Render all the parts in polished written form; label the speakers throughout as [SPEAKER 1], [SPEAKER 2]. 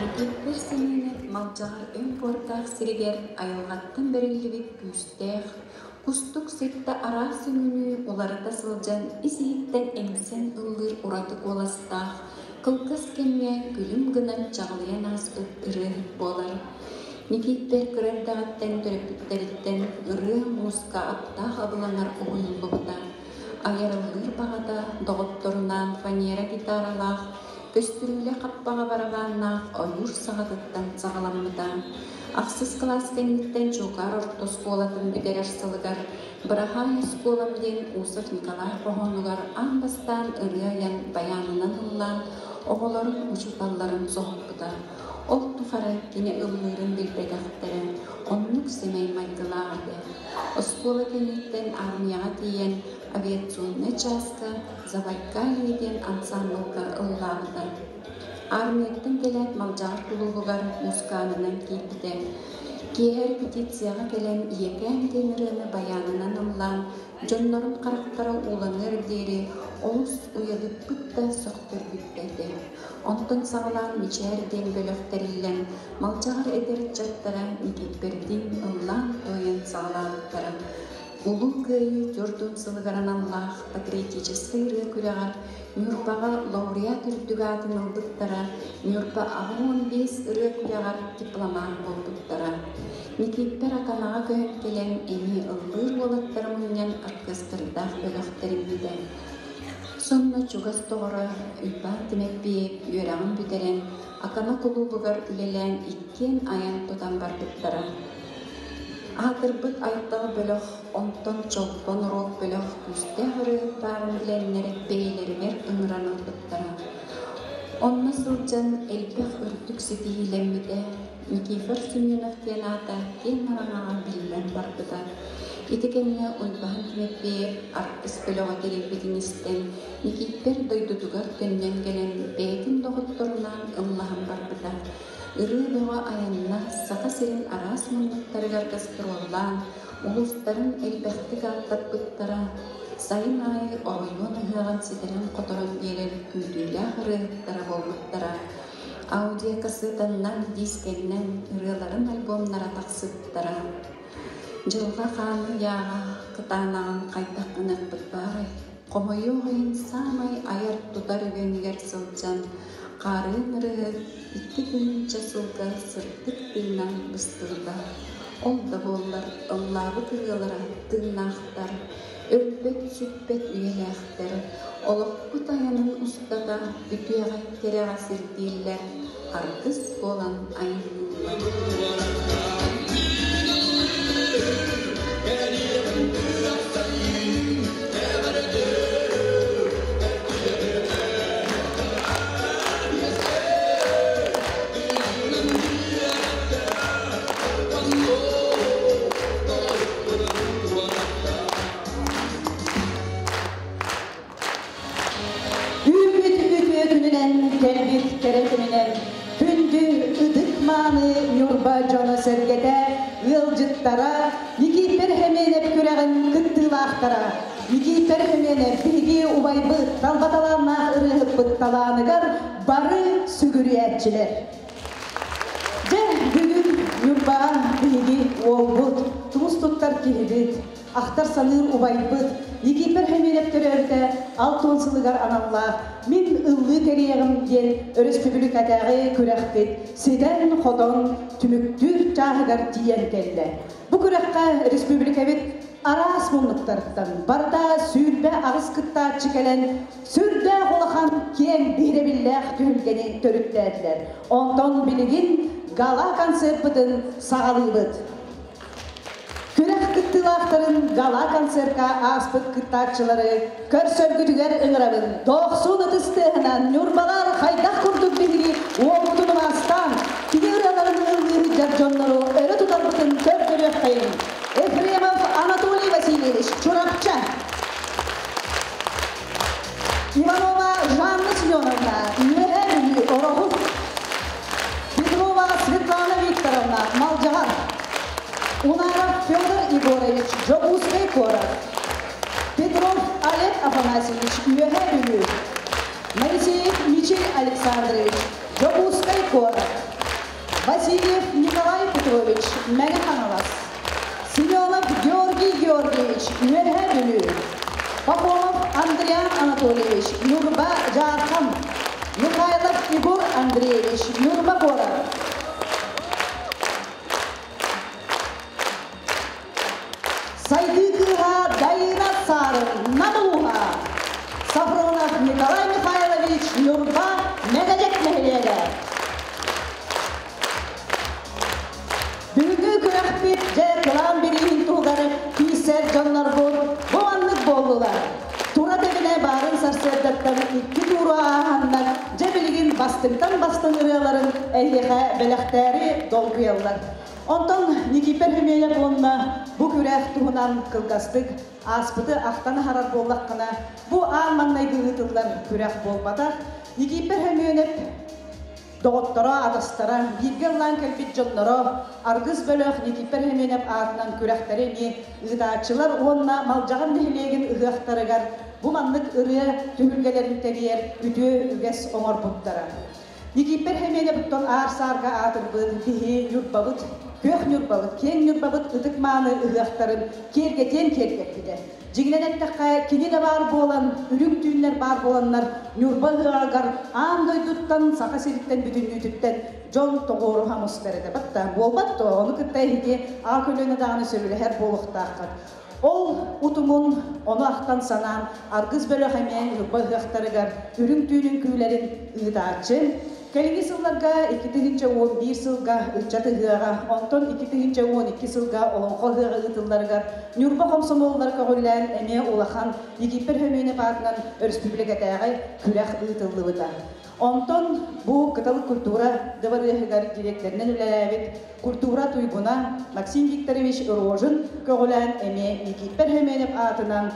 [SPEAKER 1] Никииппэр Семенов Малдьаҕар өҥ буордаах сиригэр айылҕаттан бэриллибит күүстээх, кустук ситта араас өҥүнүү уларыта сылдьан ис-иһиттэн эҥсэн ыллыыр ураты куоластаах, кылгас кэмҥэ күлүм гынан чаҕылыйан ааспыт ырыаһыт буолар. Никииппэр кыра эрдэҕиттэн төрөппүттэриттэн ырыа, муусука аптаах абылаҥар уһуйуллубута. Айар-ыллыыр баҕата доҕотторунаан фанера гитаралаах, көстүрүүлэ хаппаҕа барабааннаах ойуур саҕатыттан саҕаламмыта. Ахсыс кылаас кэнниттэн Чуукаар орто оскуолатын бүтэрэр сылыгар «Быраһаай оскуолам» диэн Усов Николай хоһоонугар аан бастаан ырыа айан байаанынан ыллаан оҕолорун, учууталларын соһуппута. Ол тухары кини ыллыырын билбэтэхтэрэ, оннук сэмэй майгылаах этэ. Оскуола кэнниттэн армияҕа тиийэн авиационнай чааска «Забайкалье» диэн ансаамбылга ыллаабыта. Армияттан кэлээт Малдьаҕар кулуубугар мускаанынан киирбитэ. Киэһэ репетицияҕа кэлэн «Ийэкээм» диэн ырыаны байаанынан ыллаан, дьоннорун харахтара ууланыар диэри олус уйадыппыт да сөхтөрбүт да этэ. Онтон саҕалаан «Мичээр» диэн бөлөх тэриллэн, Малдьаҕар эдэр ыччаттара Никииппэрдиин ыллаан-туойан саҕалаабыттара. Улуу Кыайыы 40 сылыгар аналлаах патриотическай ырыа күрэҕэр Ньурбаҕа лауреат үрдүк аатын ылбыттара, Ньурба 85 ырыа күрэҕэр дипломант буолбуттара. Никииппэр Аканаҕа көһөн кэлэн эмиэ ыллыыр уолаттары мунньан оркестрдаах бөлөх тэриммитэ. Сонно чугас доҕоро Уйбаан Тимэппиэйэп үөрэҕин бүтэрэн, Акана кулуубугар үлэлээн иккиэн айан-тутан барбыттара. Аатырбыт Айтал бөлөх, онтон Чолбон рок бөлөх күүстээх ырыаһыт баарын билэннэр бэйэлэригэр ыҥыран ылбыттара. Онно сылдьан элбэх үрдүк ситиһиилэммитэ, Никифор Семенов диэн аата киэҥ араҥаҕа биллэн барбыта. Ити кэмҥэ Уйбаан Тимофеев артыыс бөлөҕө тэрийбитин истэн, Никииппэр дойдутугар төннөн кэлэн бэйэтин доҕотторунаан ыллаһан барбыта. Ырыа бөҕө айанна Саха сирин араас муннуктарыгар гастроллаан, улуустарын элбэхтик ааттаппыттара, сайын аайы оройуон ыһыаҕын ситэрэн-хоторон биэрэр күүтүүлээх ырыаһыттара буолбуттара. Аудиокассетаннан, дискэннэн ырыаларын альбомнара тахсыбыттара. Дьылҕа хаан ыйааҕа кытаанаҕын хайдах гыныахпыт баарай? Хомойуох иһин саамай айар-тутар үгэнигэр сылдьан, хаарыан ырыаһыт 2000 сылга сырдык тыына быстыбыта. Ол да буоллар ыллаабыт ырыалара тыыннаахтар, өлбөт-сүппэт үйэлээхтэр, олохпут айанын устата үтүөҕэ кэрэҕэ сирдииллэр, аргыс буолан айанныыллар.
[SPEAKER 2] Үүммүт үтүө күнүнэн, кэлбит кэрэ күнүнэн күндү ытык-мааны Ньурба дьоно-сэргэтэ, ыалдьыттара, Никииппэр Хэмиэнэп күрэҕин кыттыылаахтара, Никииппэр Хэмиэнэп биһиги убайбыт, талба талааннаах ырыаһыппыт талааныгар бары сүгүрүйээччилэр. Дьэ, бүгүн Ньурбаҕа биһиги уолбут, тумус туттар киһибит, ахтар-саныыр убайбыт Никииппэр Хэмиэнэп төрөөбүтэ 60 сылыгар аналлаах «Мин ыллыы кэриэҕим» диэн өрөспүүбүлүкэтээҕи күрэхпит ситэн-хотон түмүктүүр чааһыгар тиийэн кэллэ. Бу күрэххэ республикабыт араас муннуктарыттан барыта 28 кыттааччы кэлэн сүрдээх улахан киэҥ биһирэбиллээх түһүлгэни төрүттээтилэр. Онтон билигин гала-концерпытын саҕалыыбыт. Күрэх кыттыылаахтарын гала-концерка ааспыт кыттааччылары көрсөргүтүгэр ыҥырабын. Дохсун ытыс тыаһынан Ньурбалар хайдах курдук биһиги уолбутун убаастаан, кини ырыаларын ыллыы сылдьар дьоннору өрө тутарбытын көрдөрүөххэйиҥ. Ефремов Анатолий Васильевич, Чурапча. Иванова Жанна Семеновна, Үөһээ Бүлүү, Ороһу. Петрова Светлана Викторовна, Малдьаҕар. Унаров Федор Егорович, Дьокуускай куорат. Петров Олег Афанасьевич, Үөһээ Бүлүү. Моисеев Мичил Александрович, Дьокуускай куорат. Васильев Николай Петрович, Мэҥэ Хаҥалас. Семенов Георгий Георгиевич, Үөһээ Бүлүү. Пахомов Андриан Анатольевич, Ньурба Дьаархан. Михайлов Егор Андреевич, Ньурба куорат. Сайдыы кыыһа Дайыына Саарын, Нам улууһа. Сафронов Николай Михайлович, Ньурба Мэгэдьэк нэһилиэгэ. Бүгүҥҥү күрэхпит дьэ кылаан бирииһин туһугар киирсэр дьоннорбут бу маннык буоллулар. Тура тэбинэ баарын сарсыардаттан икки тууру ааһаннар, дьэ билигин бастыҥтан бастыҥ ырыаларын эһиэхэ бэлэхтээри долгуйаллар. Онтон Никиппер Хөмүөнэп уонна бу күрэх туһунан кылгастык ааспыты ахтан аһарар буоллаххына, бу аан маҥнайгы ыытыллар күрэх буолбатах. Никиппер Хөмүөнэп доҕотторо, атастара, бииргэ ыллаан кэлбит дьонноро Аргыс бөлөх Никиппер Хөмүөнэп аатынан күрэхтэри эмиэ ыытааччылар уонна Малдьаҕар нэһилиэгин ыһыахтарыгар бу маннык ырыа түһүлгэлэрин тэрийэр үтүө үгэс оҥорбуттара. Никиппэр Хэмиэнэбиттэн аар-саарга аатырбыт биһи Ньурбабыт, күөх Ньурбабыт, киэҥ Ньурбабыт ытык-мааны ыһыахтарын киэргэтиэн киэргэппитэ. Дьиҥинэн эттэххэ, кини да баар буолан, үрүҥ түүннэр баар буоланнар Ньурба ыһыаҕар аан дойдуттан, Саха сириттэн бүтүннүүтүттэн дьон тоҕуоруһа мустар этэ. Батта буолбат дуо? Ону кытта эһиги аҕа көлүөнэ даҕаны сөбүлэһэр буолуохтааххыт. Ол утумун ону ахтан-санаан Аргыс бөлөх эмиэ Ньурба ыһыахтарыгар үрүҥ түүн үҥкүүлэрин ыытааччы. Кэлиҥҥи сылларга 2011 сылга ыччат ыһыаҕа, онтон 2012 сылга Олоҥхо ыһыаҕа ыытылларыгар Ньурба хомсомуоллара көҕүлээн эмиэ улахан Египет Хөмүөнэп аатынан өрөспүүбүлүкэтээҕи күрэх ыытыллыбыта. Онтон бу Кыталык культура дыбарыаһыгар дириэктэринэн үлэлээбит культура туйгуна Максим Викторович Рожин көҕүлээн эмиэ Никиппэр Хөмүөнэп аатынан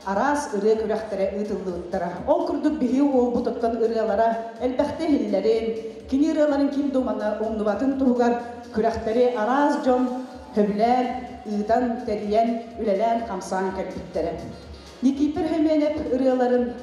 [SPEAKER 2] араас ырыа күрэхтэрэ ыытыллыбыттара. Ол курдук биһиги уолбут оттон ырыалара элбэхтэ иһиллэрин, кини ырыаларын ким да умнубатын туһугар күрэхтэри араас дьон сөбүлээн, ыытан, тэрийэн, үлэлээн-хамсаан кэлбиттэрэ. Никиппэр Хөмүөнэп ырыаларын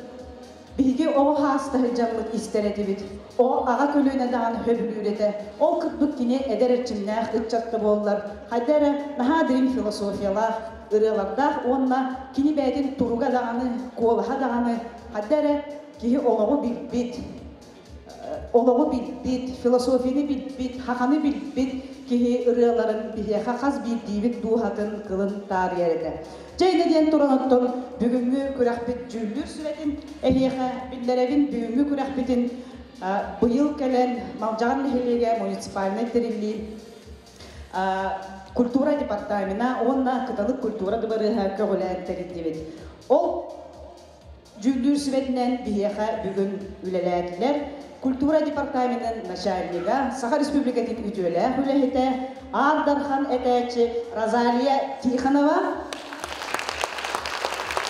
[SPEAKER 2] Биһиги оҕо хаастаһы дьаммыт истэр этибит. Оҕо аҕа көлүөнэ даҕаны сөбүлүүр этэ. Ол курдук кини эдэр эрчимнээх ыччат да буоллар, хайда эрэ наһаа дириҥ философиялаах, ырыалардаах уонна кини бэйэтин туруга даҕаны, куолаһа даҕаны хайда эрэ киһи олоҕу билбит, олоҕу билбит, философияны билбит, хаханы билбит киһи ырыаларын биһиэхэ хас биирдиибит дууһатын кылын таарыйар этэ. Дьэ инэ диэн туран оттон бүгүҥҥү күрэхпит дьүүллүүр сүбэтин эһиэхэ биллэрэбин. Бүгүҥҥү күрэхпитин быйыл кэлэн Малдьаҕар нэһилиэгэ муниципальнай тэриллии культура департамена уонна Кыталык культура дыбарыаһа көҕүлээн тэриллибит. Ол Дьүүллүүр сүбэтинэн биһиэхэ бүгүн үлэлээтилэр культура департаменын начальнига, Саха Республикатын үтүөлээх үлэһитэ, Аар Дархан этээччи Розалия Тихонова,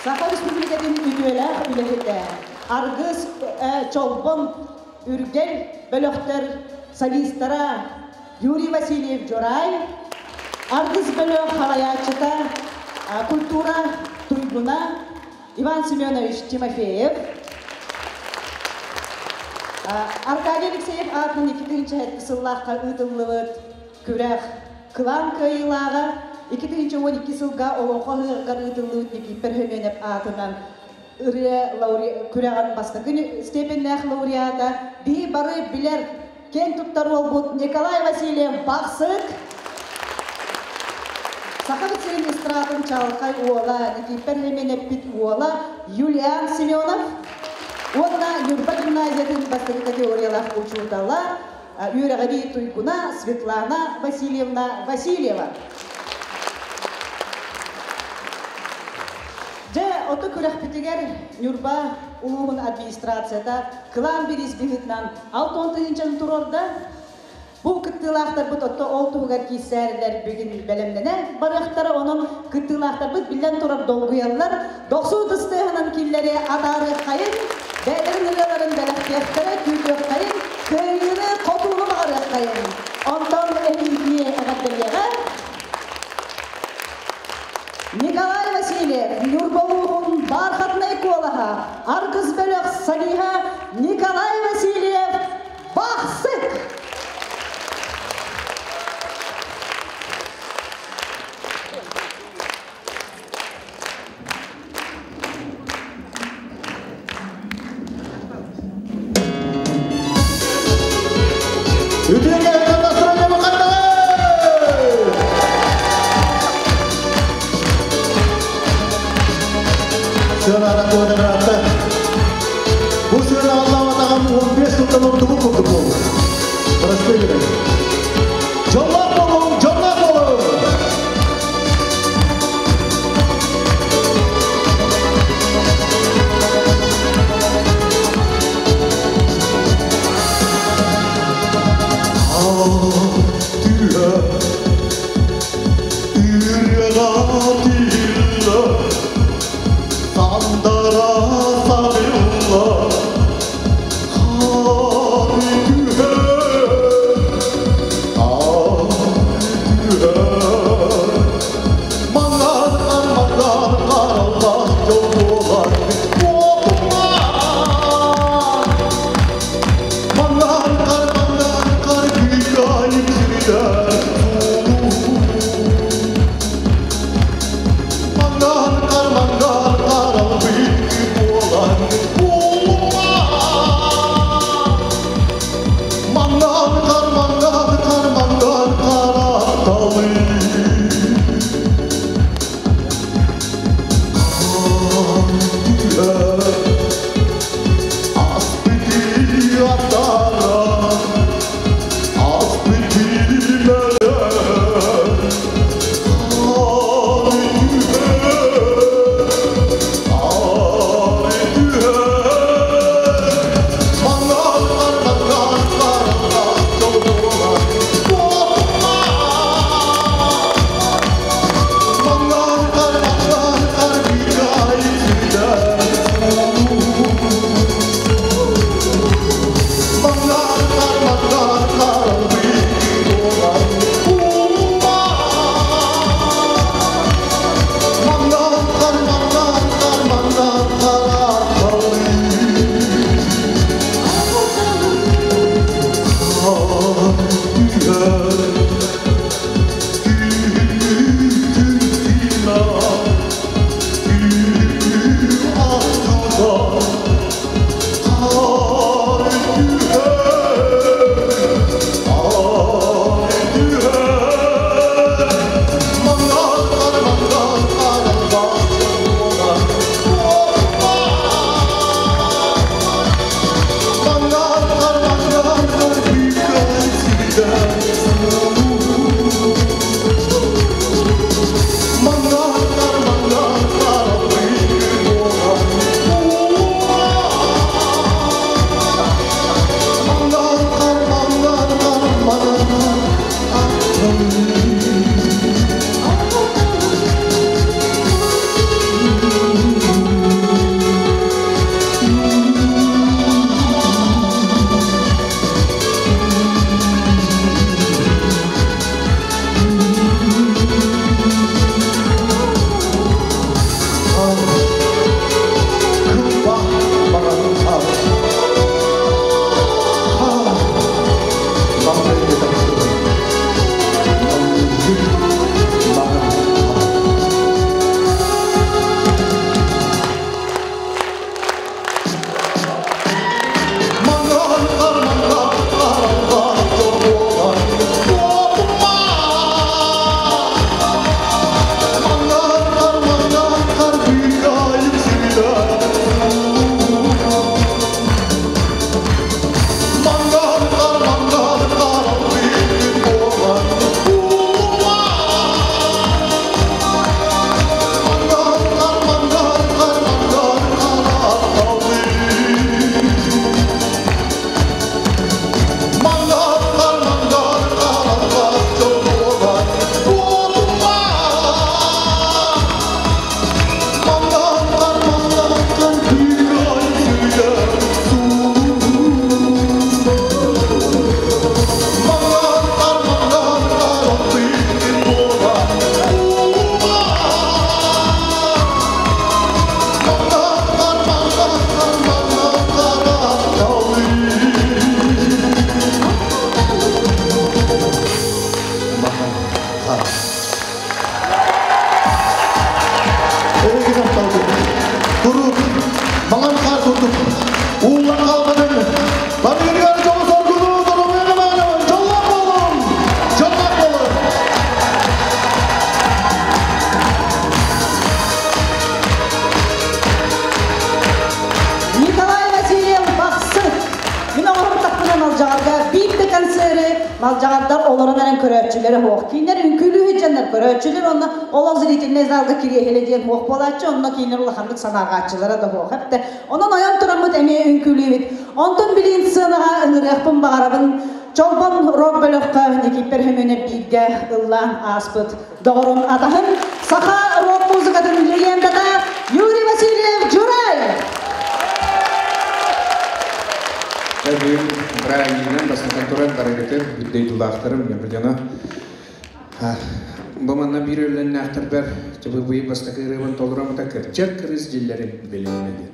[SPEAKER 2] Саха Республикатын үтүөлээх үлэһитэ, Аргыс Чолбон Үргэл бөлөхтөр солистара Юрий Васильев Дьурай, Аргыс бөлөх салайааччыта, культура туйгуна Иван Семенович Тимофеев, Аркадий Алексеев аатынан 2007 сыллаахха ыытыллыбыт күрэх Кылаан кыайыылааҕа 2012 сылга Олоҥхо ыһыаҕыгар ыытыллыбыт Никиппэр Хөмүөнэп аатынан ырыа күрэҕин бастакы степеннээх лауреата биһи бары билэр киэн туттар уолбут Николай Васильев Бахсык Саха сирин эстрадатын чаҕылхай уола Никиппэр Леменэппит уола Юлиан Семенов уонна Ньурба гимназиятын бастакы категориялаах учуутала үөрэҕирии туйгуна Светлана Васильевна Васильева. Дьэ, ото күрэхпитигэр Ньурба улууһун администрацията кылаан бириис быһыытынан 60 тыһыынчаны туруорда. Бу кыттыылаахтарбыт отто ол туһугар киирсээрилэр бүгүн бэлэмнэнэ барыахтара. Онон кыттыылаахтарбыт биллэн турар долгуйаллар. Дохсуу тыстыаһынан киллэри атаарыаххайын, бэйэлэрин ырыаларын бэлэхтиэхтэрэ, күүтүөххэйин, кыайыыны, хотууну баҕарыаххайын. Онтон эһиги эҕэрдэлиэҕэ Николай Васильев, Ньурба улууһун бархатнай куолаһа, Аргыс бөлөх солиһа Николай Васильев Бахсык!
[SPEAKER 3] буолан ыраатта. Бу сыанаҕаллаабатаҕым 15 сылтан ордугу курдук буолла. Простой гынан. Дьоллоох буолуҥ, дьоллоох буолуҥ!
[SPEAKER 2] Малдьаҕардар олорон эрэн көрөөччүлэрэ суох. Кинилэр үҥкүүлүү сылдьаннар көрөөччүлэр онно олох зрительнай залга кириэһилэ диэн суох буолааччы, онно кинилэр улаханнык санаарҕааччылара да суох эптэ. Онон ойон тураммыт эмиэ үҥкүүлүүбүт. Онтон билигин сценаҕа ыҥырыахпын баҕарабын Чолбон рок бөлөххө Никиппер Хөмөнөп бииргэ ыллаан ааспыт доҕорум атаһым саха рок музыкатын легендата Юрий Васильев Дьурай!
[SPEAKER 4] Бүгүн бырааһынньыгынан бастатан туран барыгытын үрдэй дьоно. Бу манна биир өлөннөөхтөрбөр чыбыбый бастакы ырыабын толоромута кырчар кырыс дьиллэрин билинмеди.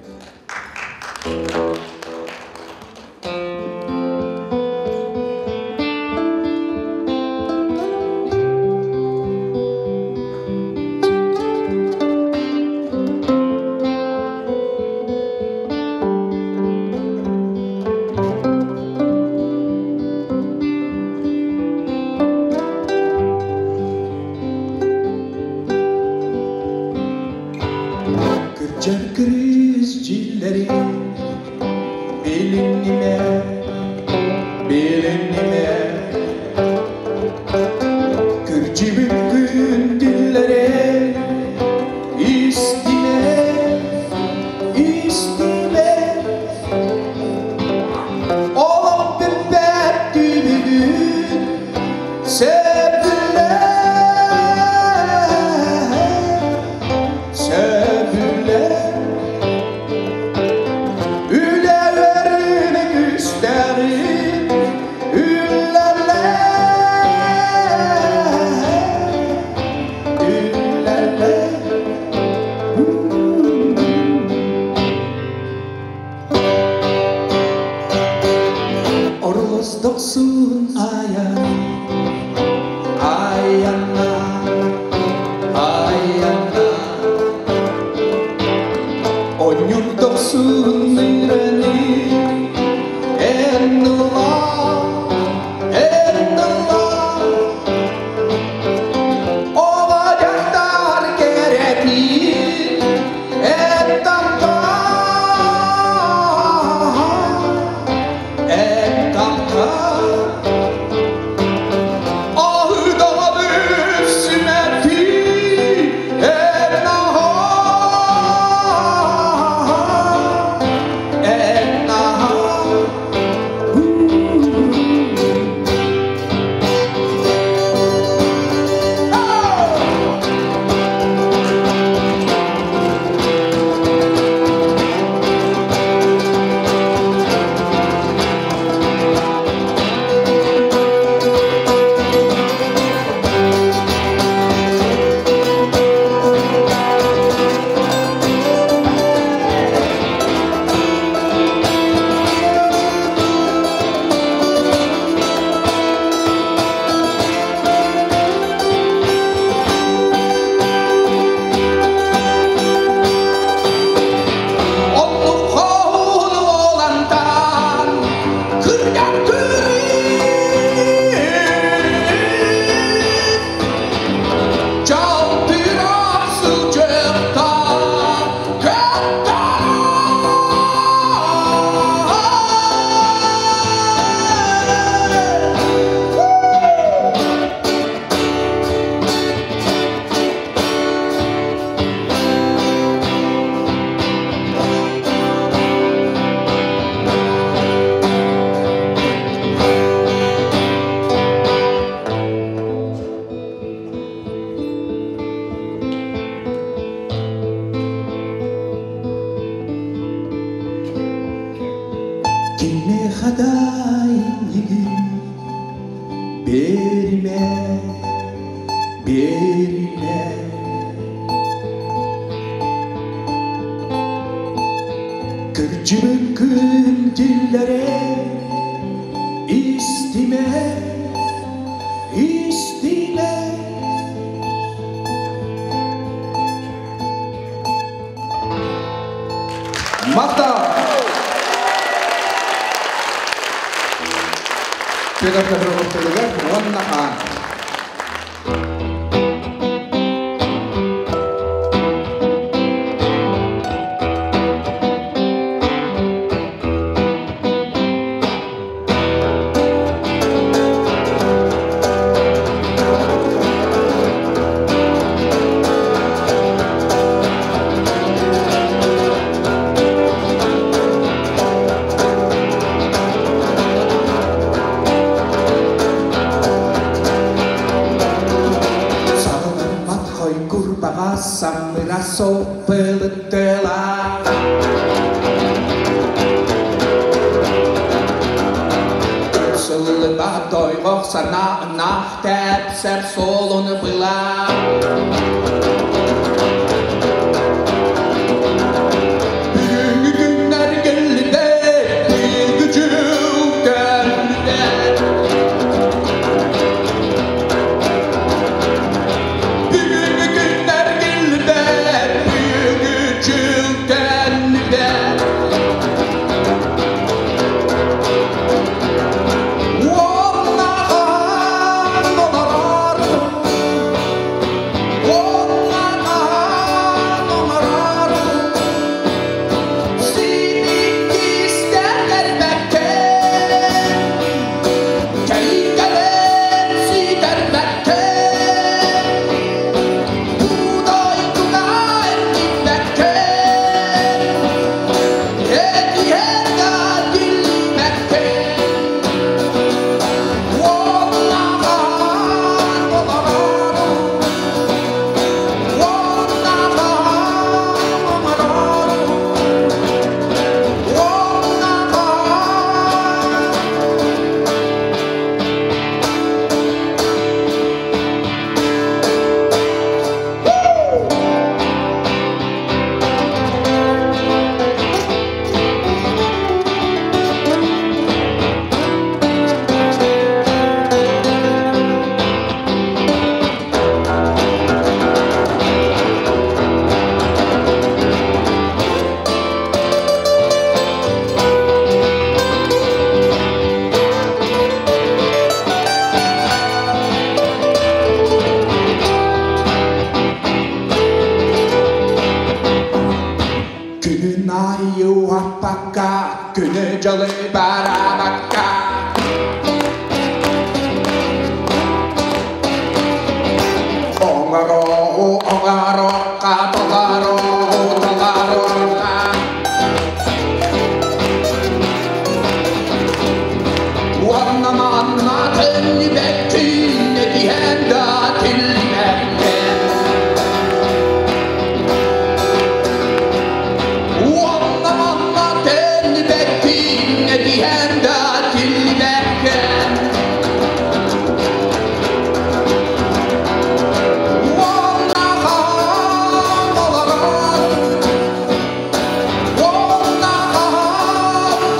[SPEAKER 4] Kırcar kriz cilleri bilinime, bilinime. Kırcı gün dillere istime, istime. Olup bir düğün sevdüler, sevdüler. Ülelerini güçleri üllerler, üllerler. Orlos doksun ayan, ayana, ayana. Onyur doksun nireni, enula, enula. Olacaklar kereti, etapta, etapta. Ahıda sümeti, ennaha, ennaha. Onlu kol olandan kırgan kırık Çaldıra sıcakta Kimi haday berime, berime. Kırcı gün dillere istime, istime.
[SPEAKER 5] Махтал! Петр Петрович, уонна хаан.
[SPEAKER 4] Самыра соппылыттыла. Сылыба тойғоқ сана нах тәпсәр солоны была. Бүгүнгү күннер келлиде, быйылгы жыл кәллиде. Бүгүнгү күннер келлиде, быйылгы жыл кәллиде. Оннаған оларар, оннаған оңарар, сeni isterlerbekke, keykelen siderbekke, buğday erkibekke, etihenda dilbekke. Оннаған оларар, оннаған оңарар, оннаған. Күнүн айы аппакка, күнү жылы барабакка. Оңаро, оңарокка, толаро, толарокка. Уанна манна тэллибэккин, этиһэнда тиллибэккин. Уанна манна тэллибэккин, этиһэнда тиллибэккин. Уоннахан олорор, уоннахан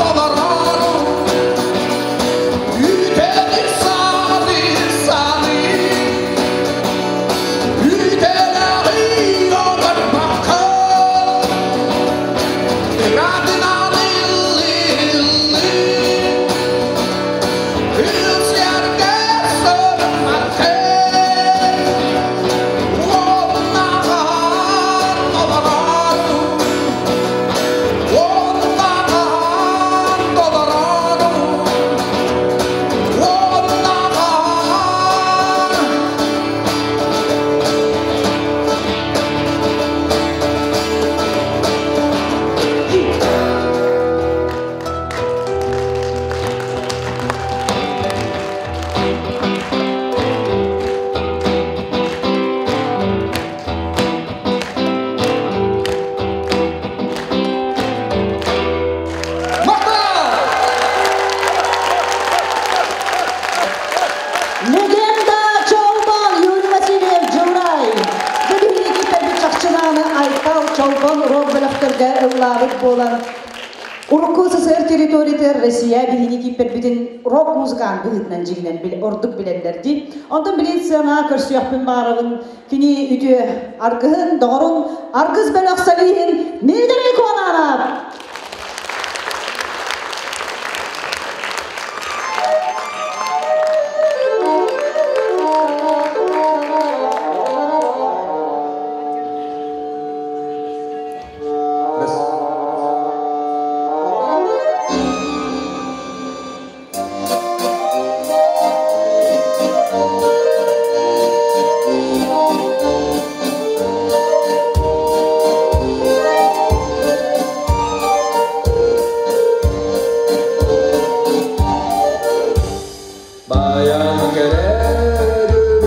[SPEAKER 4] толорор, үтэни саны саны, үтэлэри оҕорбакка, ырадынан ыллы-ыллы, ылсыарга сырмакка. Уоннахан олорор, уоннахан толорор, уоннахан. Махтал!
[SPEAKER 2] Легенда Чолбон Юрий Васильев Журай. Бүгүн киппер чахчынааны Айтал Чолбон рок бөлөхтөргө ыллаабыт буолан. Урукку СССР территориятыгар Россия биһини киппер бүтүн рок музыкант быһыытынан дьигинэн бил ордук билэллэр дии. Онтон билин сыана көрсүөхпүн баарабын кини үтүө аргыһын, доҕорун, аргыс бөлөх солиһин Миитэрэй Куонаанап.
[SPEAKER 6] Bayan kerem,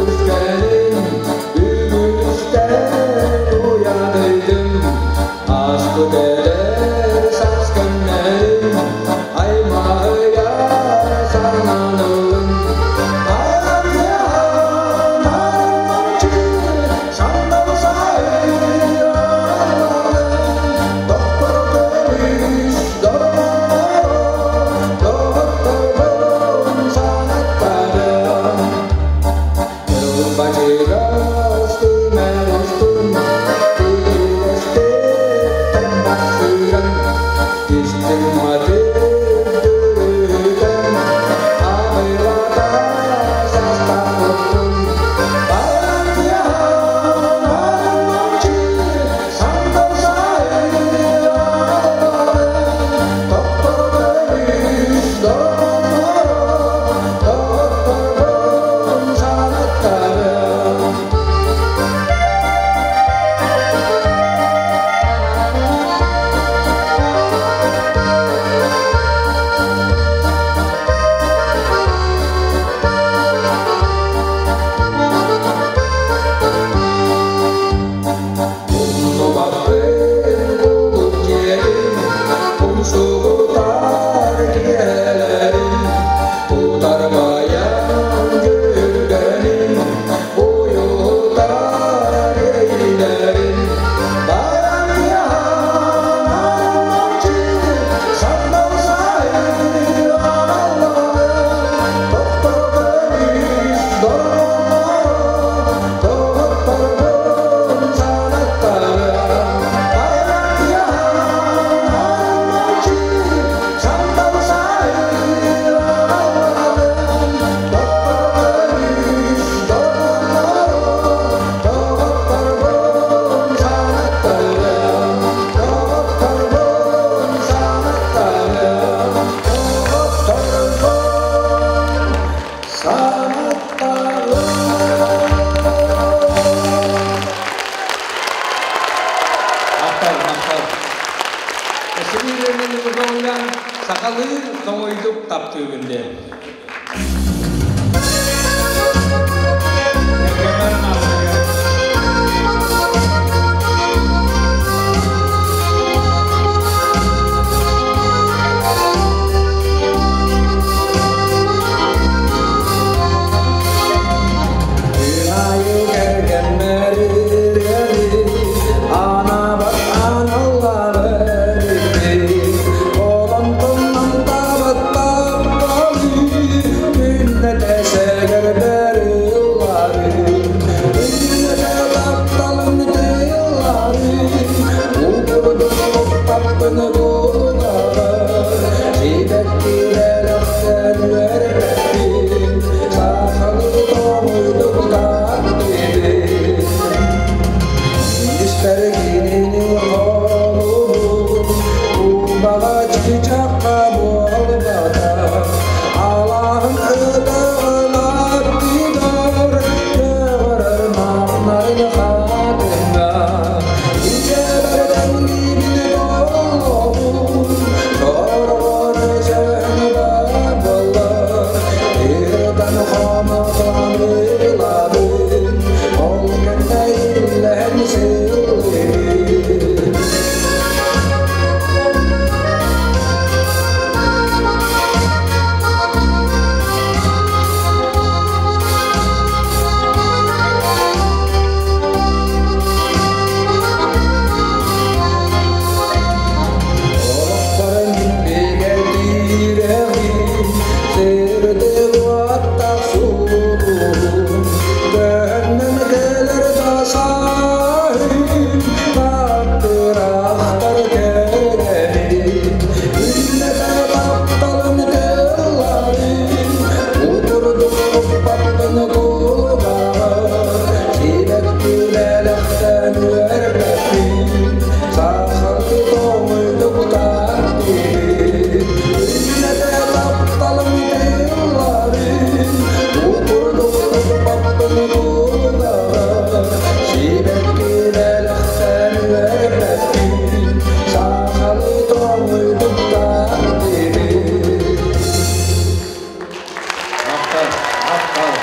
[SPEAKER 5] Махтал.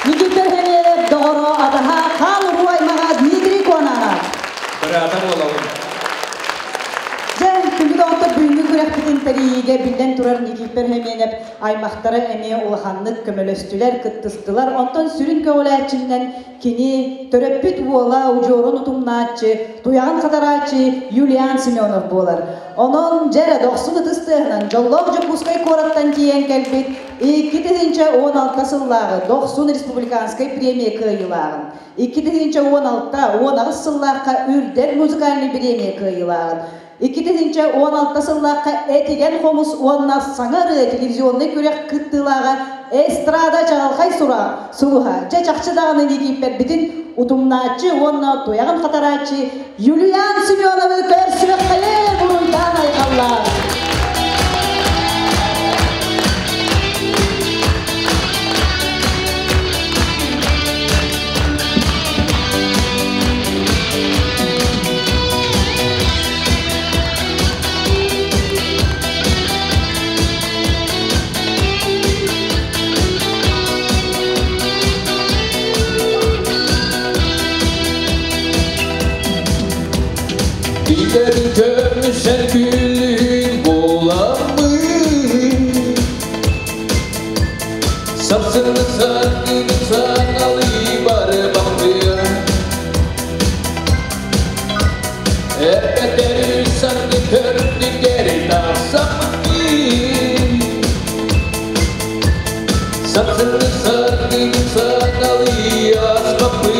[SPEAKER 2] Никифор Хемиев доҕоро атаһа хаан уруу аймаҕа Дмитрий Конанов.
[SPEAKER 5] Быраата буолабын.
[SPEAKER 2] Дьэ, күндү доҕоттор, бүгүҥҥү күрэхпитин тэрийиигэ биллэн турар Никифор Хемиенев аймахтара эмиэ улаханнык көмөлөстүлэр, кыттыстылар. Онтон сүрүн көҕүлээччинэн кини төрөппүт уола, удьуорун утумнааччы, туйаҕын хатарааччы Юлиан Семенов буолар. Онон дьэ эрэ дохсун ытыс тыаһынан дьоллоох Дьокуускай куораттан тиийэн кэлбит 2016 сыллааҕы Дохсун республиканскай премия кыайыылааҕын, 2016-18 сыллаахха Үрдэл музыкальнай премия кыайыылааҕын, 2016 сыллаахха Этигэн хомус уонна саҥа ырыа телевизионнай күрэх кыттыылааҕа эстрада чаҕылхай сура сулуһа, дьэ чахчы даҕаны Никииппэрбитин утумнааччы уонна туйаҕын хатарааччы Юлиан Семеновы көрсүөххэйин, буруйдаан айхаллаан!
[SPEAKER 6] Giderin görmüşen gülün bulamı Sapsını sargını sanalı barı bakıyor Ebederi sargı kördü geri tavsamı Sapsını sargını sanalı asmapı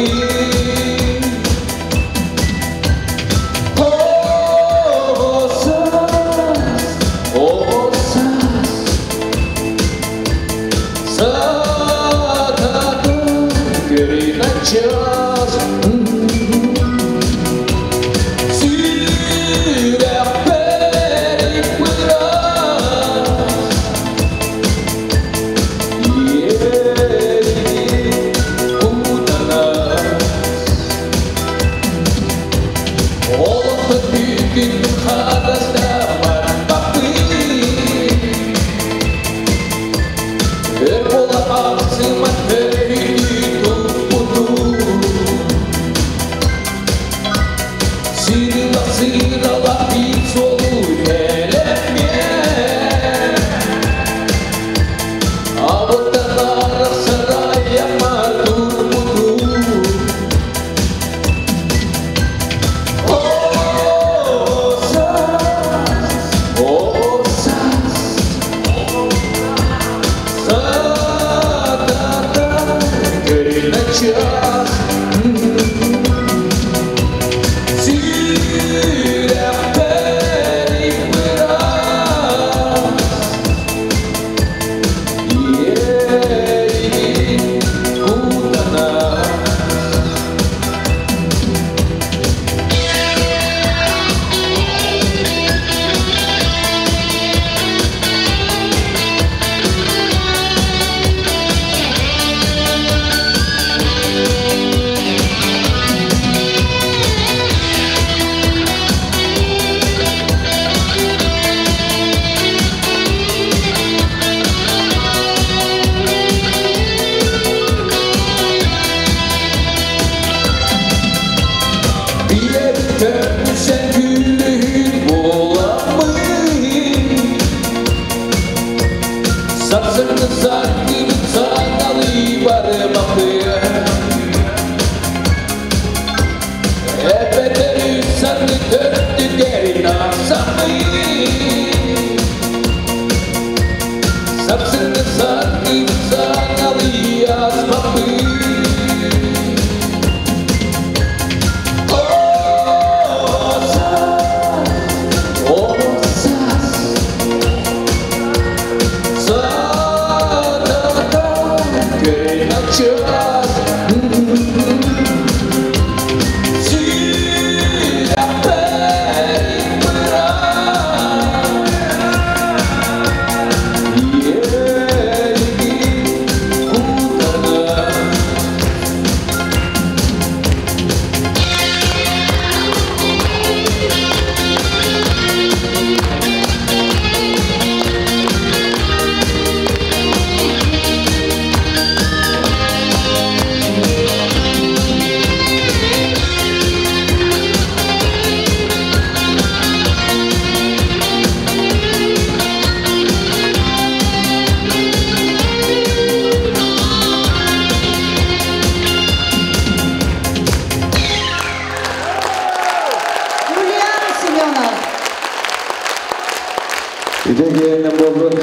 [SPEAKER 7] Үтүө киэһэнэн буоллун.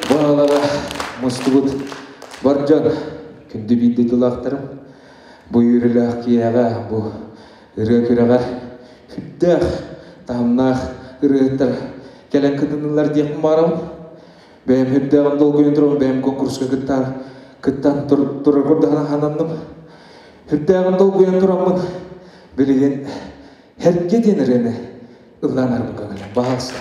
[SPEAKER 7] Бу аалаҕа мустубут бар дьон, күндү биирдэ тылаахтарым, бу үөрүүлээх киэһэҕэ, бу ырыа күрэҕэр сүрдээх таһымнаах ырыаһыттар кэлэн кытыннылар диэхпин баҕарабын. Бэйэм сүрдээҕин долгуйан турабын, бэйэм конкурска кыттар, кыттан турар курдук сананным. Сүрдээҕин долгуйан тураммын, билигин Һэргэ диэн ырыаны ыллаан арбын көҥүлэ. Баһаалыста.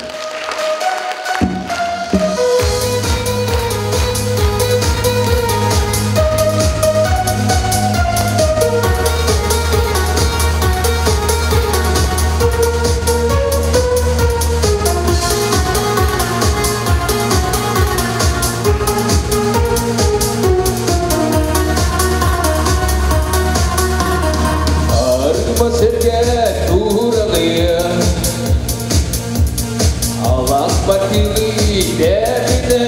[SPEAKER 6] Арба сиргэ тууралыа, алас батылыы тэбинэ,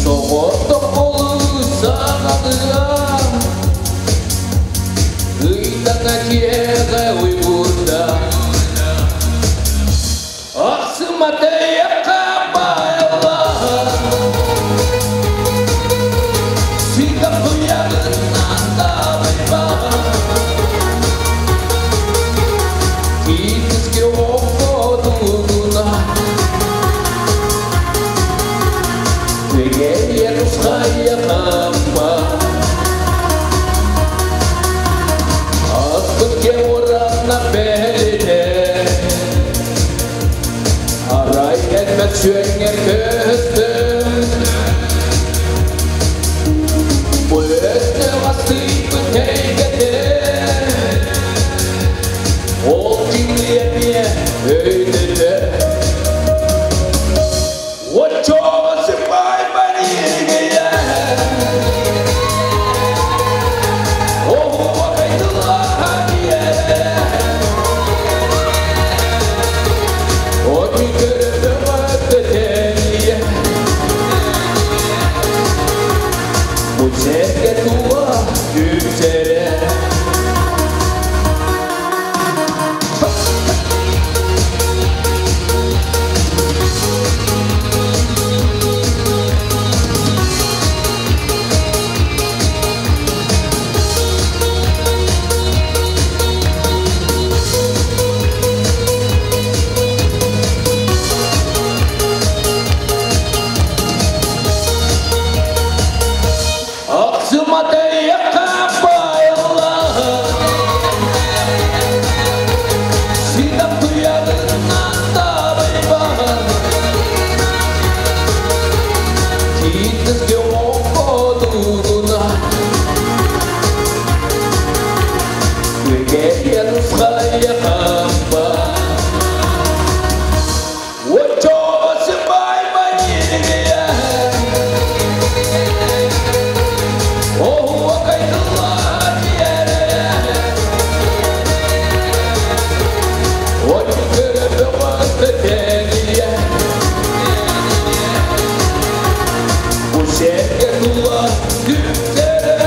[SPEAKER 6] соҕотох олус саҥалыа, ыйтаҥа киэҕэ уйгурда. Ахсыматайахха баайаллаһан, сыта туйаҕынан табайбаҕан, киитискэ оҕотугуна, күөгэйэ тусхайа хампа. Аспыт кэм уранна бэлитэ, арай элбэх сүөҥҥэр көстөн, бу өстөөх астыйбыт эйгэтэ, ол дьиҥниэмиэ өйдөтө. Оччоҕо сыппай манигия, оһуохай тыллаха диэрэ, Оту көрө бу сэргэ тула түмсэрэ. Ахсыматайахха байыллаһын, ситап туйаҕынан табайбаһын, киитискэ оҕотугуна, күөгэйэ нусхайа хампа. Оччоҕо сыбай манигия, оһуохай тыллаах диэрэ, оту көрө бөҕөтө тэнийэ, бу сэргэ тула түмсэрэ.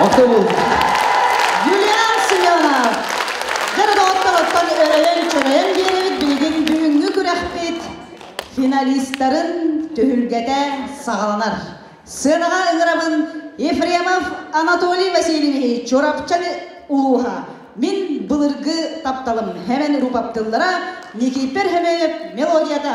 [SPEAKER 7] Махтал болун.
[SPEAKER 2] Юлиан Семенов. Дьэ доҕоттор оттон өрөйөн чөрөйөн биэрэбит билигин бүгүҥҥү күрэхпит финалистарын түһүлгэтэ саҕаланар. Сыанаҕа ыҥырабын Ефремов Анатолий Васильевич Чурапчы улууһа. Мин былыргы тапталым Хэмэн Рупаптыллара Никипер Хэмэев мелодията.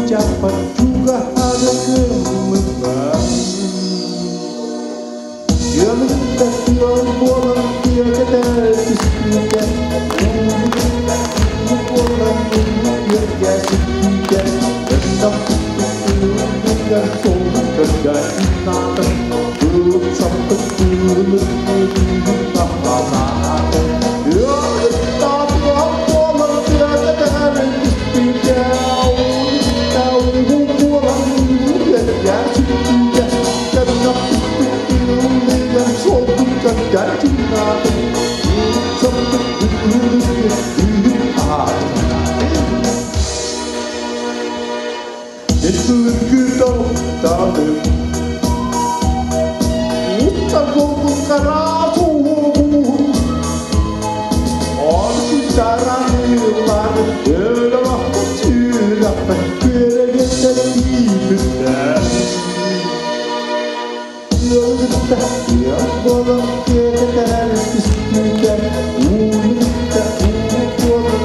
[SPEAKER 3] чыычаахпар чугаһаары гыммыппар. Тыалыгытта тыал буолан тыа түспүтэ, уулугутта уу буолан уу күөргэ сүппүтэ, Өрнөх түспүт суолун көрдөөн наатым, Былыт саппыт тыылык күүһүн наһанаатым. Тыалыгытта тыал буолан тыа түспүтэ, уулугутта уу буолан уу күөргэ сүппүтэ, Өрнөх түспүт тыылыгар суолун көрдөөн наатым, Былыт саппыт тыылык күүһүн наһанаатым. Былыргы тапталым, Устар жолбун қара суғын, Аркүтаранылар, Өлі бақты сүрәппін, Көрегеттен тиіпіттен. Ылгытта, болып кететер түспүтэ, Уулукта уу болып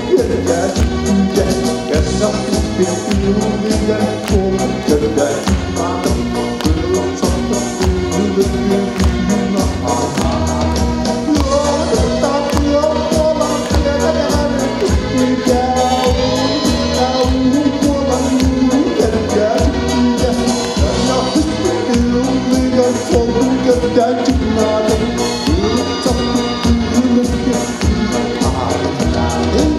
[SPEAKER 3] көргө сүппүтэ, Кэннэх түспүт тыылыгар суолун көрдө чуннаатым, Кылып саппыт тыылык күүһүн аһанаатым. Ылгытта тыал буолан кететер түспүтэ, Уулукта уу буолан көргө сүппүтэ, Кэннэх түспүт тыылыгар суолун көрдө чуннаатым, Кылып саппыт тыылык күүһүн аһанаатым.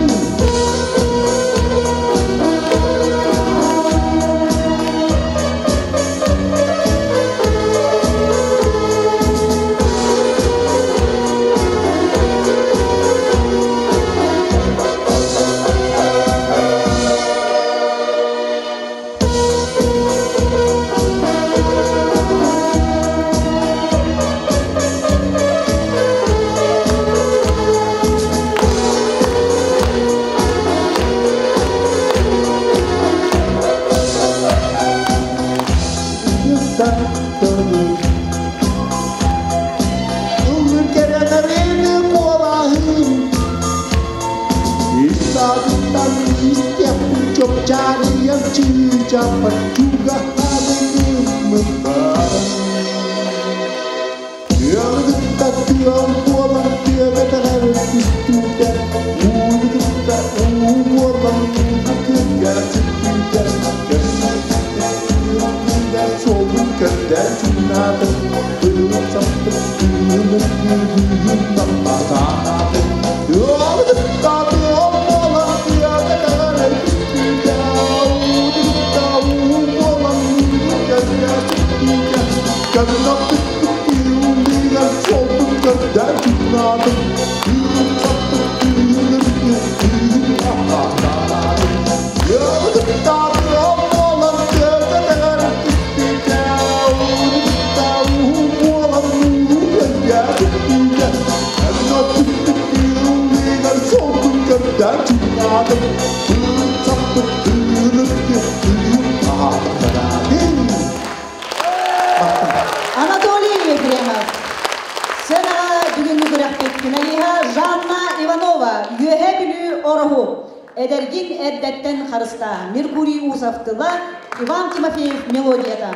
[SPEAKER 3] Ыллыр кэрэнэрини куолаһын, Истаатыттан истиэхпин чопчаарыйан чыычаахпар чугаһаары гыммыппар. Тыалыгытта тыал буолан тыагатэҕэр түспүтэ, уулугутта уу буолан ууга күргэ сүппүтэ, Кэннэ түспүт тыалыгар суолун көрдө чуннаатым, Быылын саппыт тыылык күүһүн наппатаатым. Тыалыгытта тыал буолан тыагатэҕэр түспүтэ, уулугутта уу буолан ууга күргэ сүппүтэ, Кэннэ түспүт тыалыгар суолун көрдө чуннаатым, Быылын саппыт тыылык күүһүн наппатаатым. Тыалыгытта тыал буолан тыагатэҕэр түспүтэ, уулугутта уу буолан ууга күргэ сүппүтэ, Кэннэ түспүт тыалыгар суолун көрдө чуннаатым, Быылын саппыт тыылык күүһүн наппатаатым.
[SPEAKER 2] Анатолий Ефремов. Сценаҕа бүгүҥҥү күрэхпит финалиһа Жанна Иванова, Үөһээ Бүлүү Ороһу. Эдэргин эрдэттэн харыстаа. Меркурий Усов тыла, Иван Тимофеев мелодията.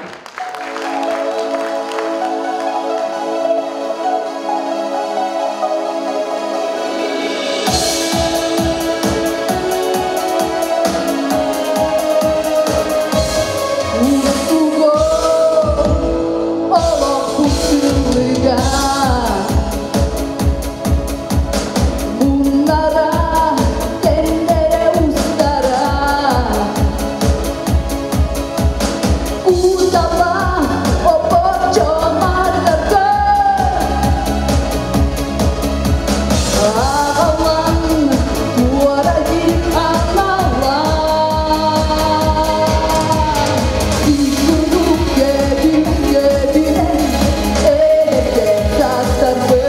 [SPEAKER 8] Bunlara tendere ustara Utapa опочо мардарга Ағалан туара дик аналар Икуру кебин кебинен Элеке састарбы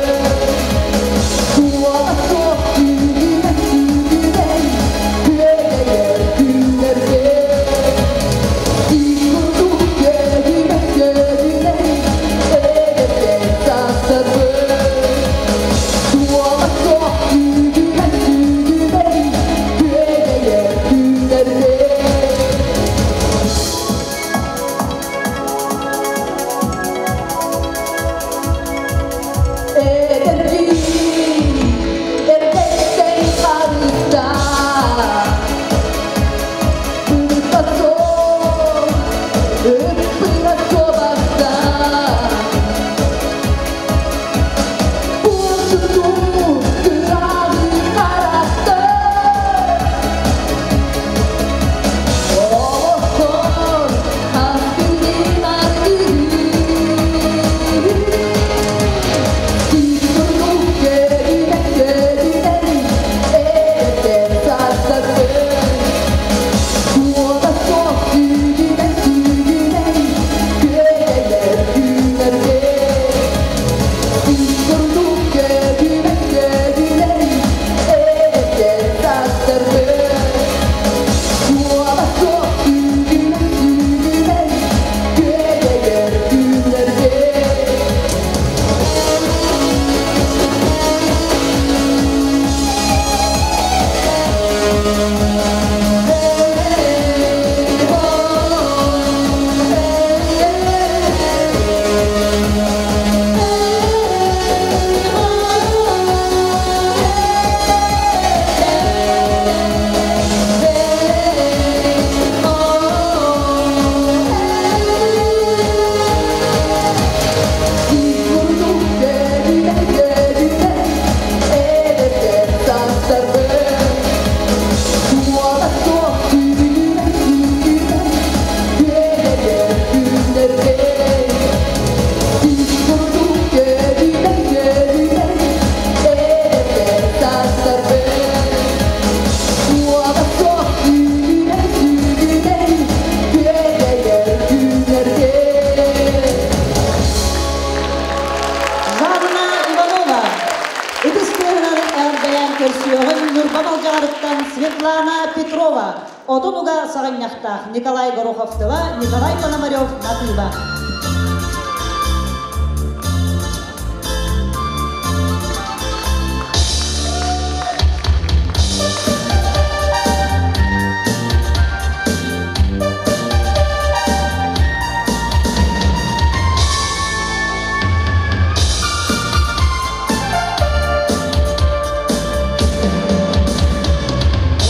[SPEAKER 2] Эҕэрдэлээн көрсүөҕүҥ Ньурба Малдьаҕарыттан Светлана Петрова, Отон уга саҕынньахтаах Николай Горохов тыла, Николай Пономарев матыыба.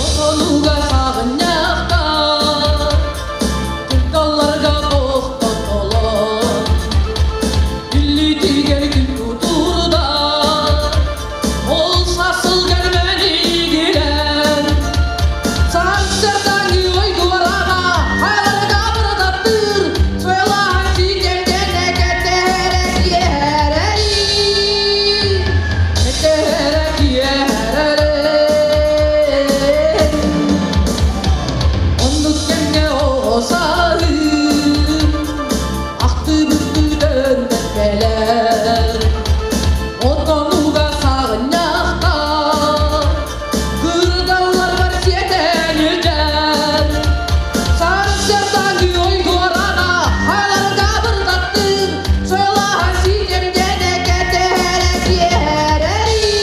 [SPEAKER 8] Отонуга саҕынньахтаах, кырдалларга тохтотолор, Иллитигэр күн кутурда, ол сасылгар мэнигилэн, Сарсырдаҥы ойдуораҕа хайларга бырдаттыыр, Суэлаһан ситэмтэн кэтэһэрэ киэһэрэрий, кэтэһэрэ киэһэрэрий. Оннук кэмҥэ оҕо сааһым ахтыбыт төннөн кэлэр. Отонуга саҕынньахтаах, кырдалларбар сиэтэн илдьэр. Сарсыардааҥы ойдуораҕа хайларга бырдаттыыр, Суэлаһан ситэмтэн кэтэһэрэ киэһэрэрий,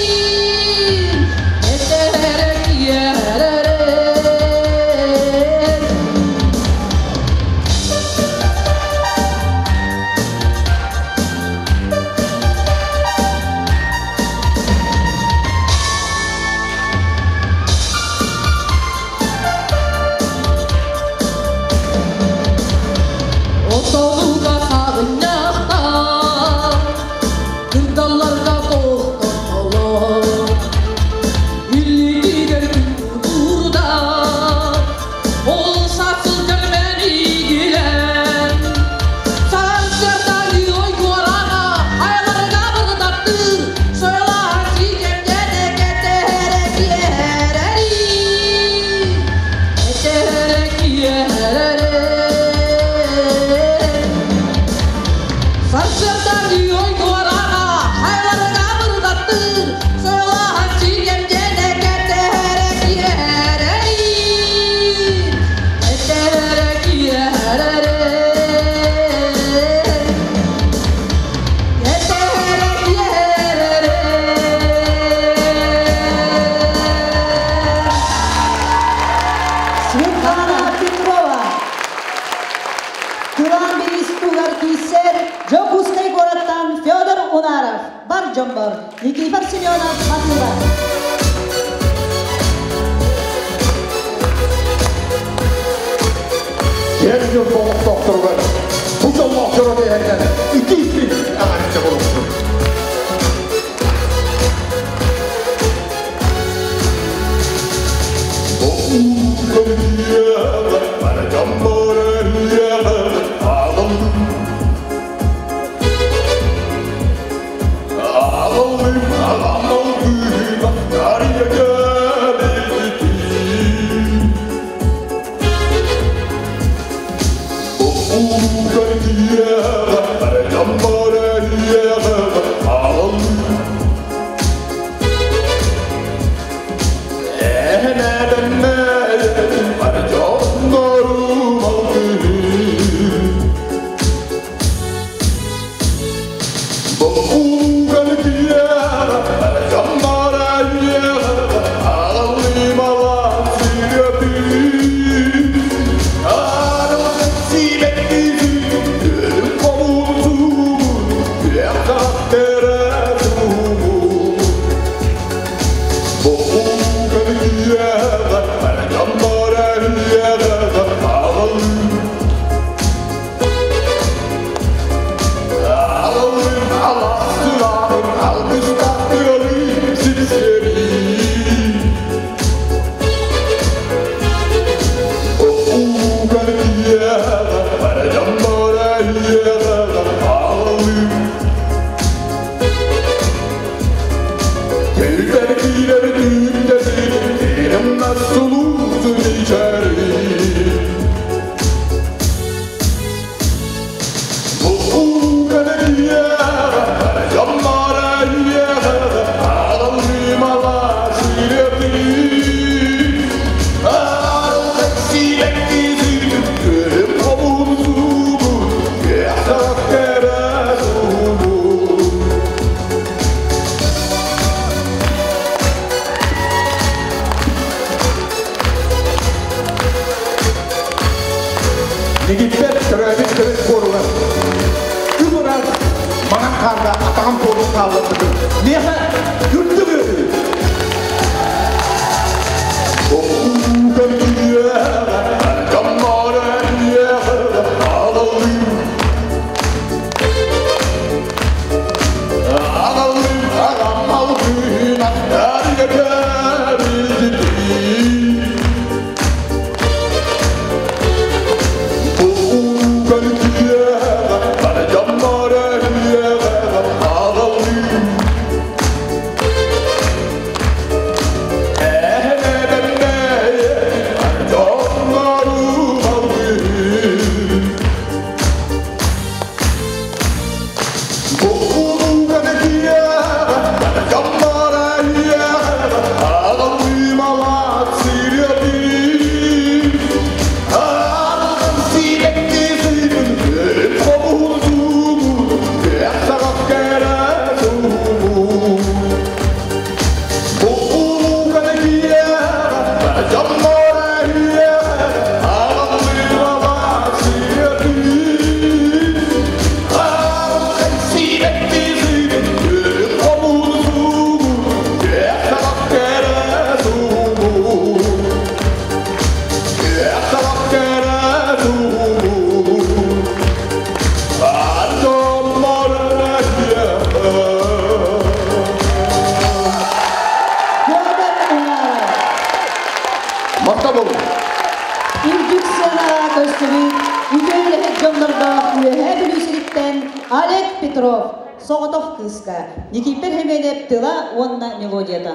[SPEAKER 8] кэтэһэрэ киэһэрэрий. Отонуга саҕынньахтаах, кырдалларга тохтотолор, Иллитигэр күн кутурда, ол сасылгар мэнигилэн. Сарсыардааҥы ойдуораҕа хайларга бырдаттыыр, Суэлаһан ситэмтэн кэтэһэрэ киэһэрэрий, кэтэһэрэ киэһэрэрий. Сарсыардааҥы ойдуораҕа хайларга бырдаттыыр, Суэлаһан ситэмтэн кэтэһэрэ киэһэрэрий, кэтэһэрэ киэһэрэрий. Кэтэһэрэ киэһэрэрий.
[SPEAKER 2] Светлана Петрова. Кылаан бириис туһугар киирсэр Дьокуускай куораттан Федор Унаров, бар дьоммор Никифор Семенов матыыба.
[SPEAKER 3] Киэн Ньурба олохтоохторугар бу дьоллоох дьоро киэһэннэн итии-истиҥ эҕэрдэ буолуохтун!
[SPEAKER 5] Дьоллоох буолуҥ!
[SPEAKER 2] Үрдүк сыанаҕа көстүбүт үтүө үлэһит дьоннордоох Үөһээ Бүлүү сириттэн Олег Петров соҕотох кыыска Никифор Хеменев тыла уонна мелодията.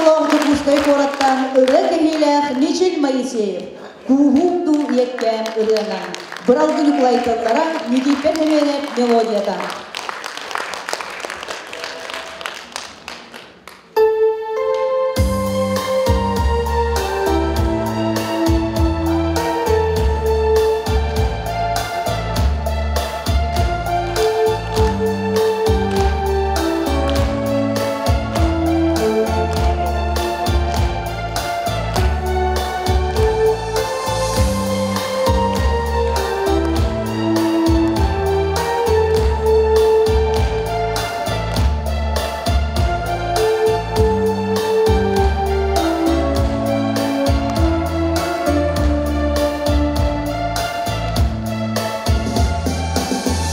[SPEAKER 2] оҕолоох Дьокуускай куораттан ырыа кэһиилээх Мичил Моисеев Кууһуум дуу ийэккээм ырыанан Быралгы Ньукулай тыллара, Никифор Семенов мелодията.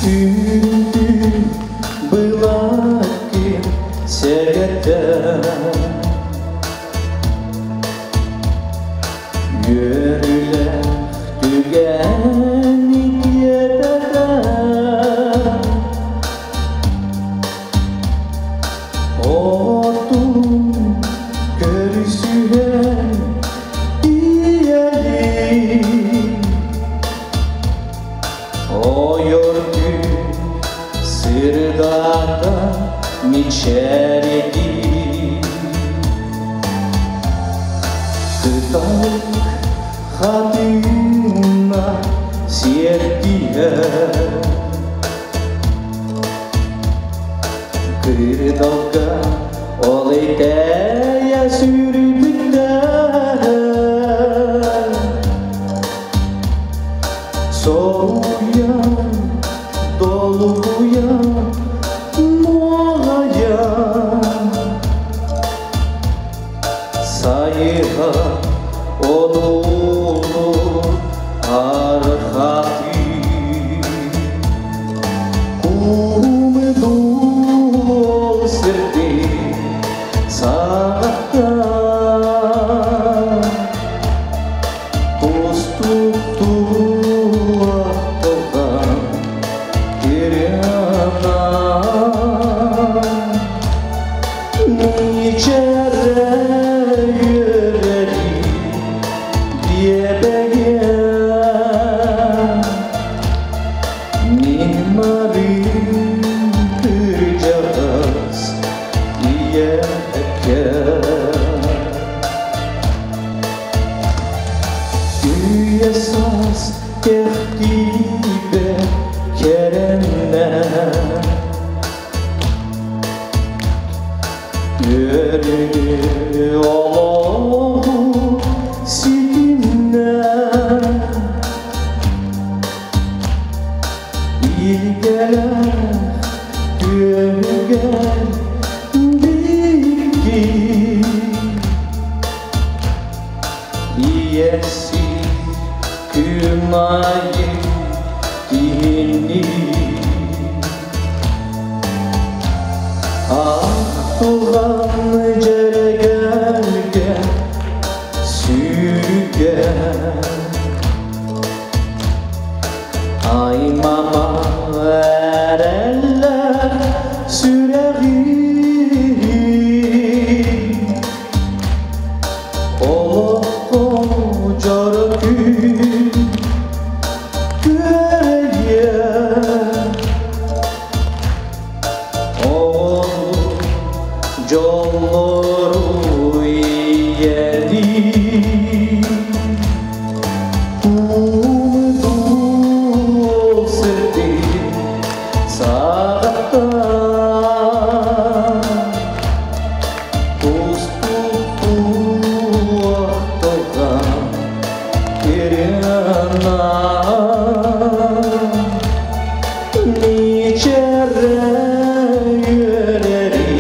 [SPEAKER 9] Түүн былакки сэгэтэ Үөрүүлээх түгэн итиэтэтэ Отун көрүсүһэн ийэлии Ойор күн сырдата мичээрдии Кыталык хатыҥна сиэрдиһэ Кырдалга ол итэйэ сүрбүттэр Соруйан, долгуйан, нуоҕайан Сайыһа одуулуур архатыы Куумдуул сирди саҕаттан Тустуктуу аттылган кирианан Мичэрэ үөрэри диэбэгэн Мин марым кырдьаҕас ийэккэм Үйэ саас кэхтиибэ кэрэннэ Үөрүү олоҕу ситимнэ Илгэлээх түөһүгэр биирги Ийэси күн айы киһини Ахтылҕан дьэрэгэлгэ сүүрүгэ Аймама эрэллэр сүрэҕи Олоххо дьоро күн күөрэйэ Ол дьоллору ийэлии Куумдуул сирди саҕаттан Тустуктуу ахтылҕан кирианан Мичэрэ үөрэри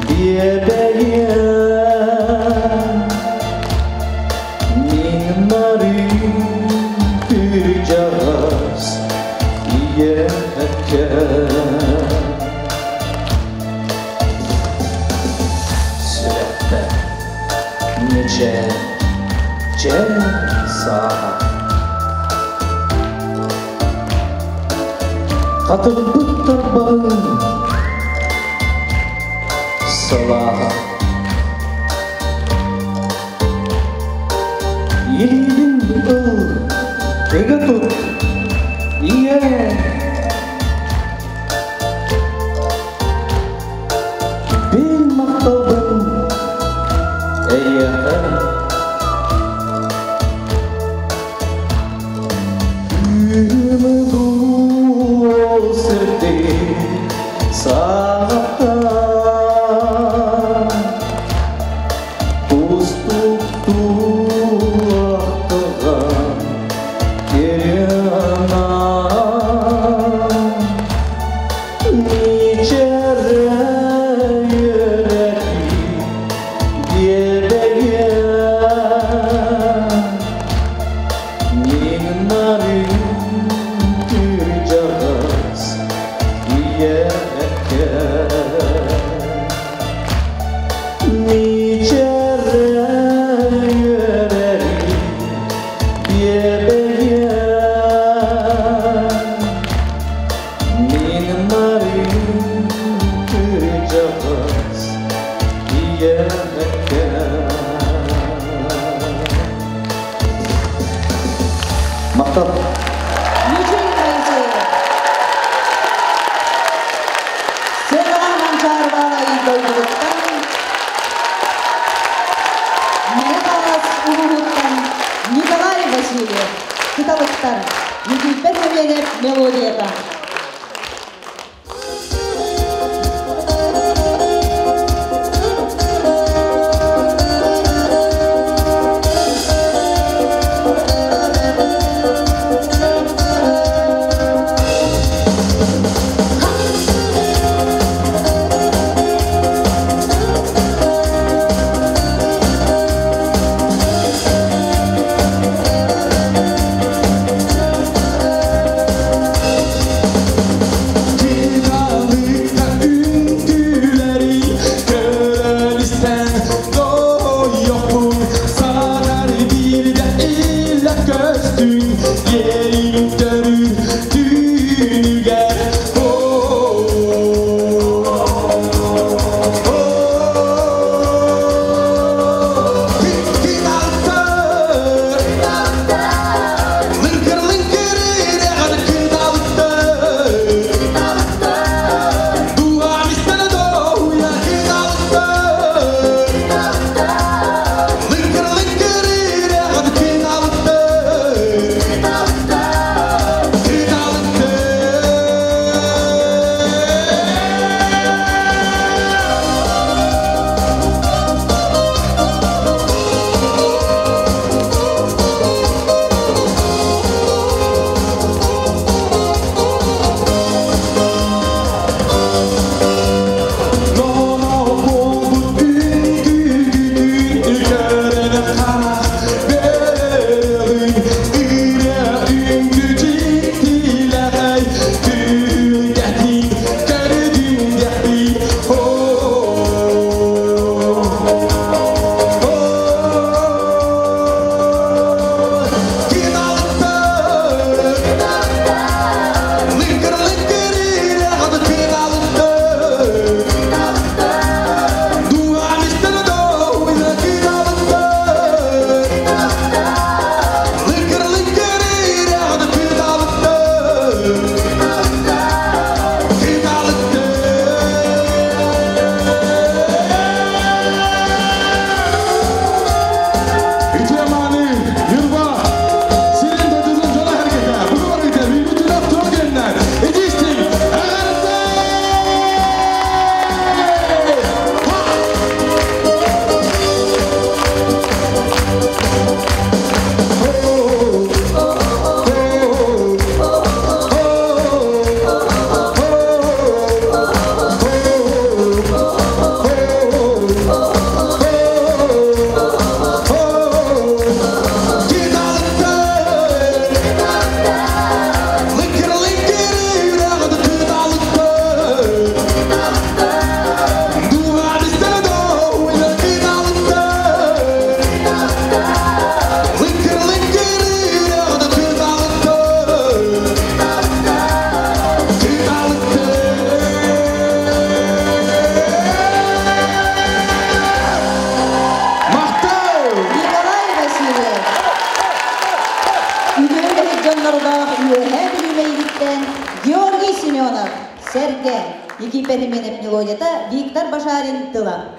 [SPEAKER 9] диэбэйэн Мин нарым кырдьаҕас ийэккэм Сүрэхпэр мичээр чэр сааһа Хатырбыт тарбаҕын салааһа. Илиибин ыл, ыга тут, ийэ. Бил махталбын эйиэхэ. Күмү сирдик саҕаттан Тустук туохтуган кирена Ничерре yüreği диэбэйэн Миннарын күрдьэҕэс ийэккэ Ничерре yüreği диэбэйэн Миннарын күрдьэҕэс ийэккэ Махтал.
[SPEAKER 2] Мүчүл Моисеев. Сыанаҕа Манчаары Баалайы дойдутуттан, Мэҥэ Хаҥалас улууһуттан Николай Васильев, Кыталыктар, Никифор Семенов мелодията.
[SPEAKER 8] Thank
[SPEAKER 2] Сэргэ, Египет мелодията Виктор Башарин тыла.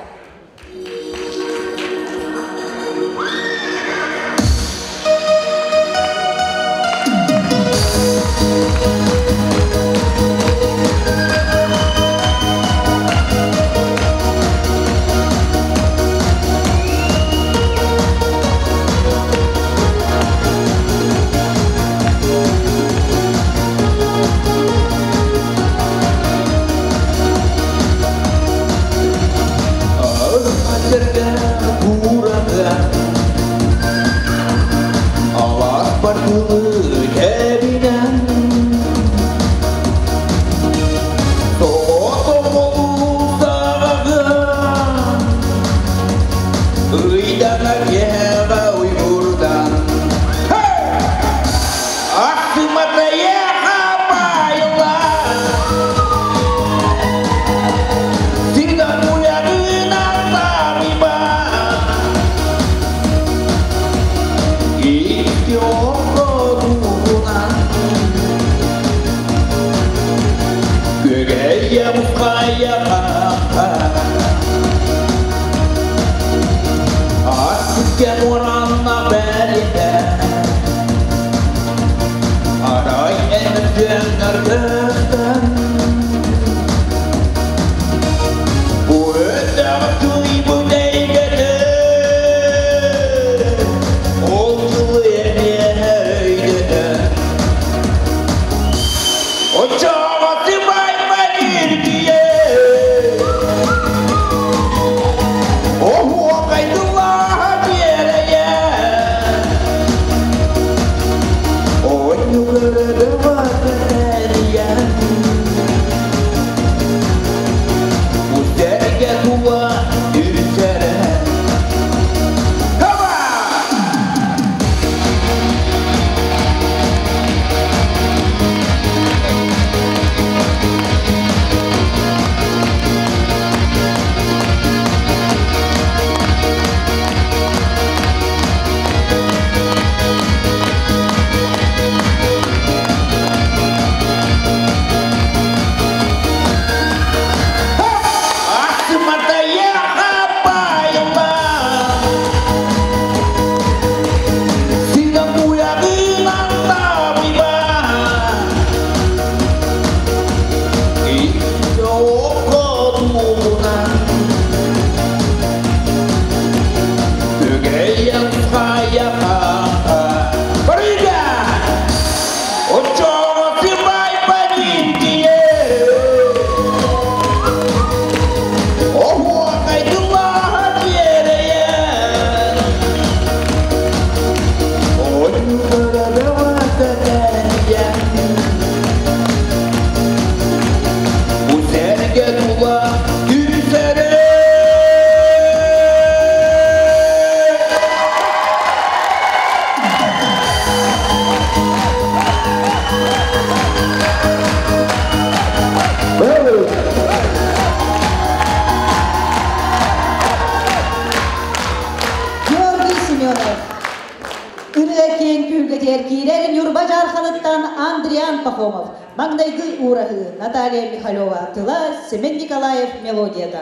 [SPEAKER 2] Наталья Михалева тыла, Семен Николаев мелодията.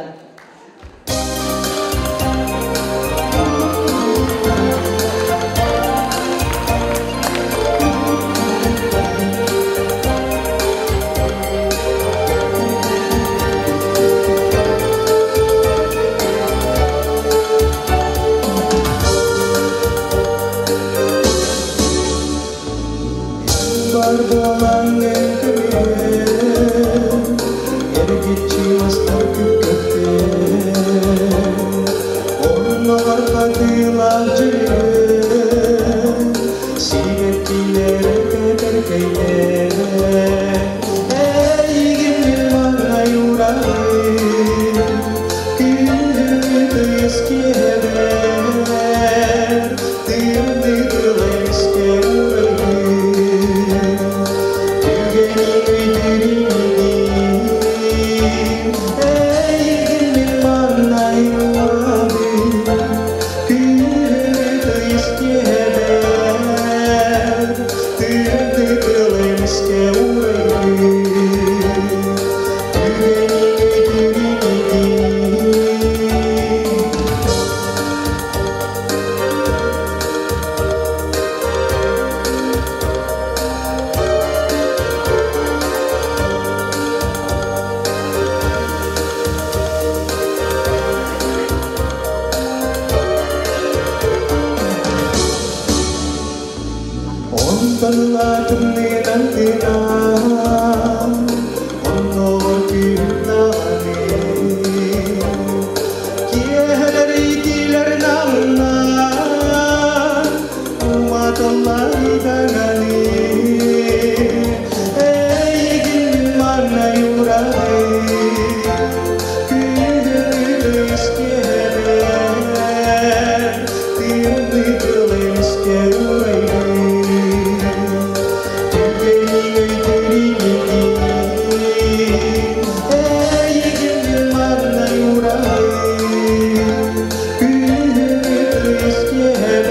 [SPEAKER 9] Thank you. Онтон ыла тымныынан тыынан, оннооҕор күүһүм даҕаны. Киэһэлэр итиилэр намнар, уматыллар даҕаны. Эйигин манна юрабын, күһүҥҥү искиэбэр, тымныы тыл эмискэ урайбыт. Түгэниҥ өйдөрүнүгүн, эйигин манна юрабын, күһүҥҥү искиэбэр,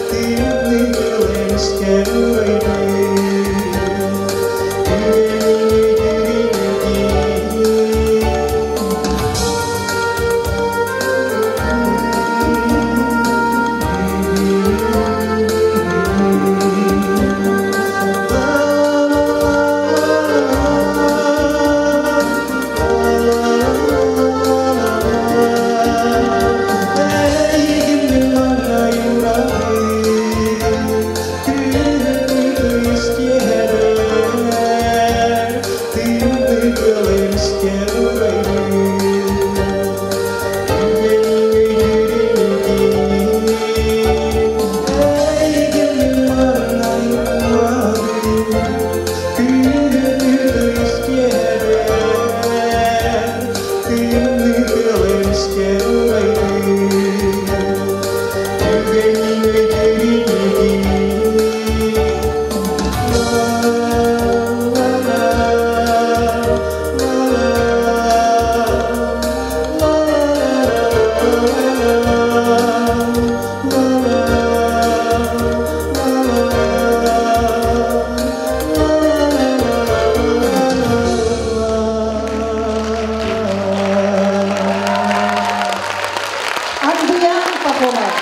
[SPEAKER 9] тымныы тыл эмискэ урайбыт. Түгэниҥ өйдөрүнүгүн.
[SPEAKER 2] Андриан Пахомов.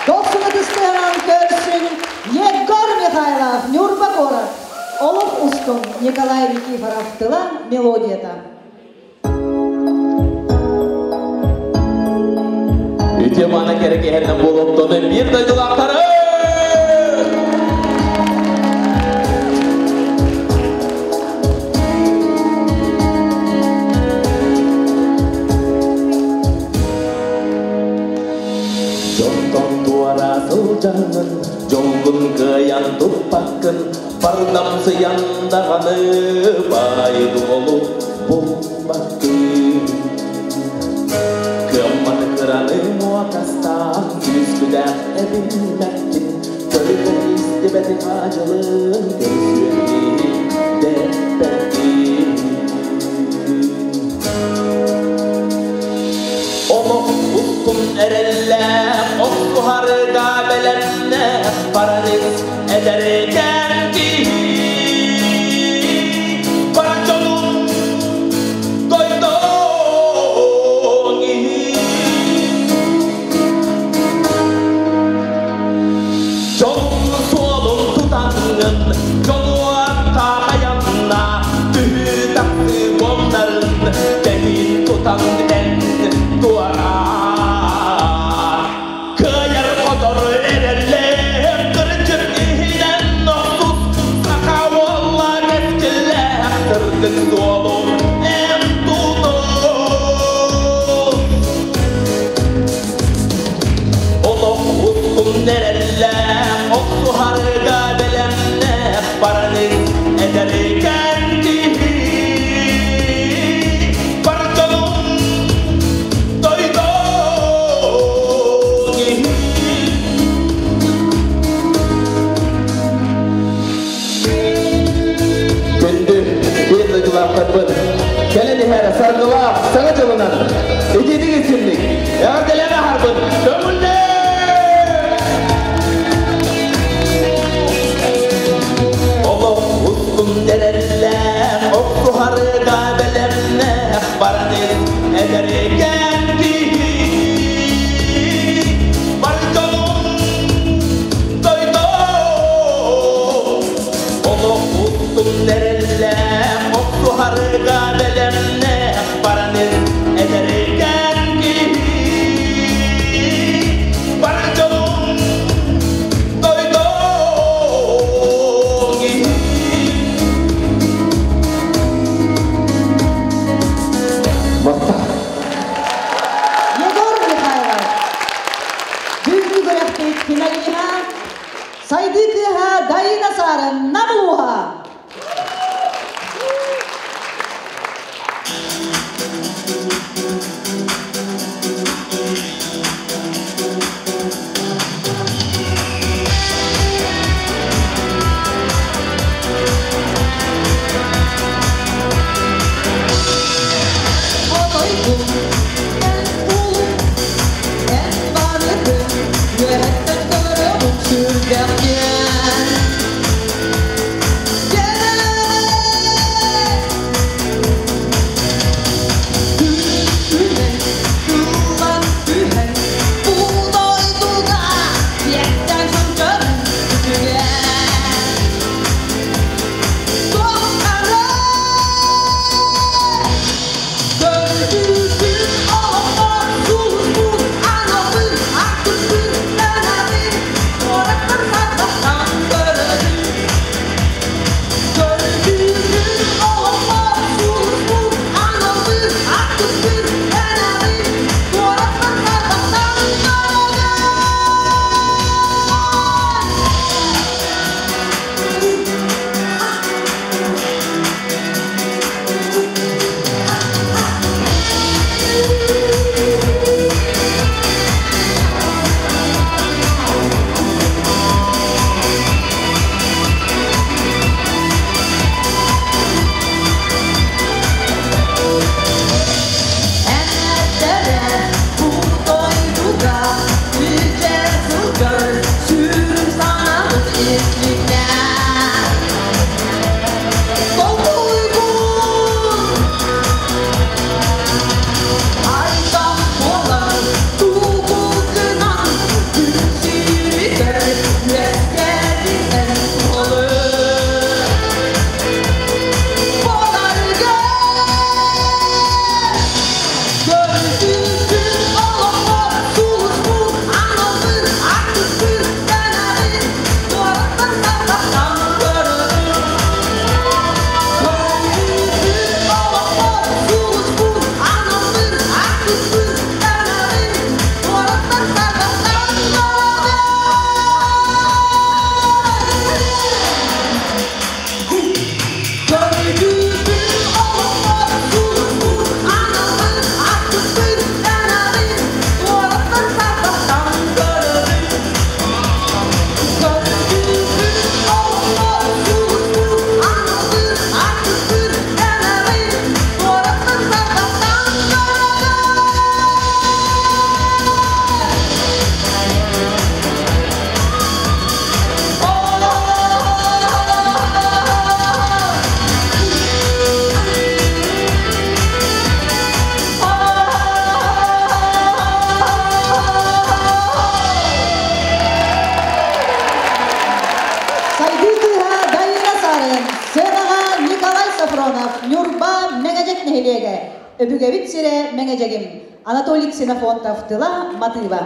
[SPEAKER 2] Дохсун ытыстыһынан көрсүн Егор Михайлов, Ньурба куорат. Олох устун Николай Никифоров тыла, мелодията.
[SPEAKER 6] Үтүө мааны кэрэ киэһэннэн буолуохтун биир дойдулаахтары! Дьонтон туора сылдьаҥҥын, дьолгун кыайан туппаккын, бардамсыйан даҕаны баайы-дуолу булбаккын. Кыамматы кыраны муокастаан, күүскүлээх эбиммэккин, көрүтэн истибэтиҥ аадьылын, көрсүөн дэппэккин. Олох устун эрэллээх, охсуһарга бэлэмнээх, баран ис эдэркээн киһи. Бар дьонун дойдуҥ иһин. Дьолун суолун тутаҥҥын, дьолуотта айанна, түһүү тахсыы буомнарын, тэһиин тутан эн туора. Кыайар хотор эрэллээх, кырдьык иһинэн охсус, саха уола кэскиллээх, сырдык суолун эн тутус. Олох устун эрэллээх, охсуһарга бэлэмнээх, баран ис эдэркээн киһи. Бар дьонуҥ дойдуҥ иһин. Күндү биир дойдулаахтарбыт, кэлэн иһэр саргылаах саҥа дьылынан итиитик истинник эҕэрдэлээн аһарбыт көҥүллээ! Олох устун эрэллээх, охсуһарга бэлэмнээх, баран ис эдэркээн киһи. Бар дьонуҥ дойдуҥ. Олох устун эрэллээх, охсуһарга бэлэмнээх, баран ис эдэркээн киһи.
[SPEAKER 2] Дайыына Саарын, Нам улууһа. Сайдыы кыыһа Дайыына Саарын, сценаҕа Николай Софронов, Ньурба Мэҥэдьэк нэһилиэгэ, Өбүгэбит сирэ Мэҥэдьэгим, Анатолий Ксенофонтов тыла матыыба.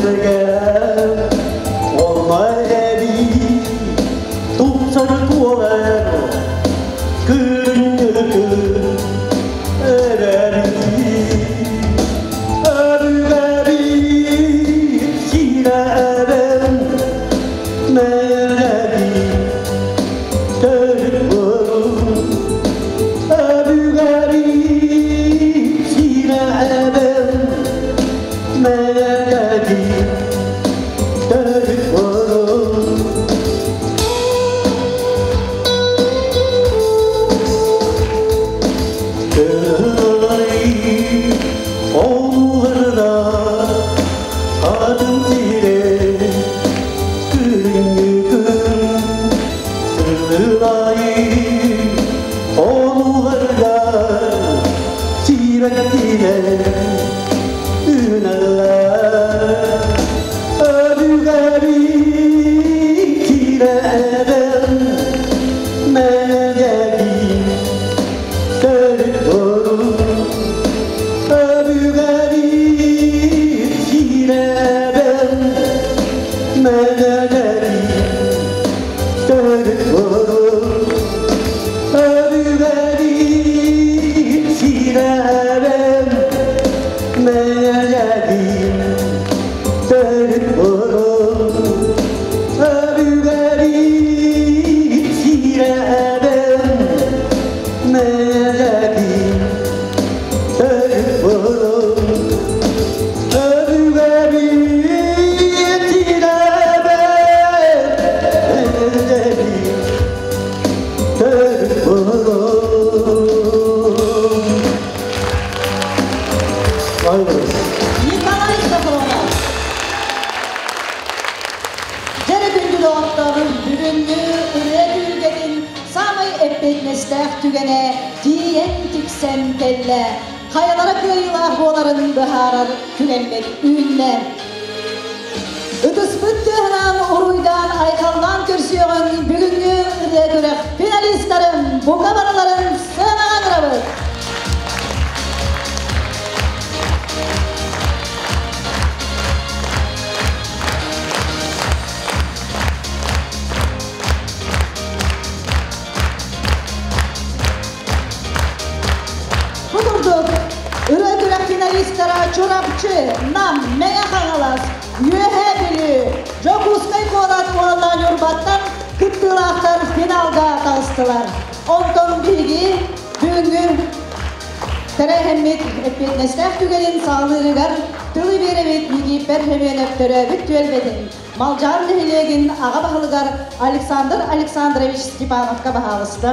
[SPEAKER 9] Дьон-сэргэ онно эбии тупсар туолар күннүкү эбэбит өбүгэбит сирэ эбэм мэлэбит төрүт буолун өбүгэбит сирэ эбэм мэлэбит төрүт буолун. Кыһылай олларда атын сире күнгү күн сырлай олларда сибэккилер үнэллэр өбүгэбит сирэ эбэм мэлдьэбит төрүт буолун өбүгэбит сирэ эбэм мэлдьэбит төрүт буолун өбүгэбит сирэ эбэм мэлдьэбит төрүт буолун өбүгэбит сирэ эбэм мэлдьэбит төрүт буолун өбүгэбит сирэ эбэм мэлдьэбит төрүт буолун.
[SPEAKER 2] Николай Софронов. Дьэрэ күндү доҕоттор, бүгүҥҥү ырыа түһүлгэтин саамай эппиэтинэстээх түгэнэ тиийэн тиксэн кэллэ. Хайалара кыайыылаах буоларын быһаарар түгэммит үүннэ. Ытыспыт тыаһынан уруйдаан айхаллаан көрсүөҕүҥ бүгүҥҥү ырыа күрэх финалистарын бука барыларын сыанаҕа ыҥырабыт. Бу курдук, ырыа күрэх финалистара Чурапчы, Нам, Мэҥэ Хаҥалас, Үөһээ Бүлүү, Дьокуускай куорат уонна Ньурбаттан кыттыылаахтар финалга таҕыстылар. Онтон биһиги бүгүҥҥү тэрээһиммит эппиэтинэстээх түгэнин саҕалыырыгар тылы биэрэбит Никифор Семенов төрөөбүт түөлбэтин Малдьаҕар нэһилиэгин аҕа баһылыгар Александр Александрович Степановка баһаалыста.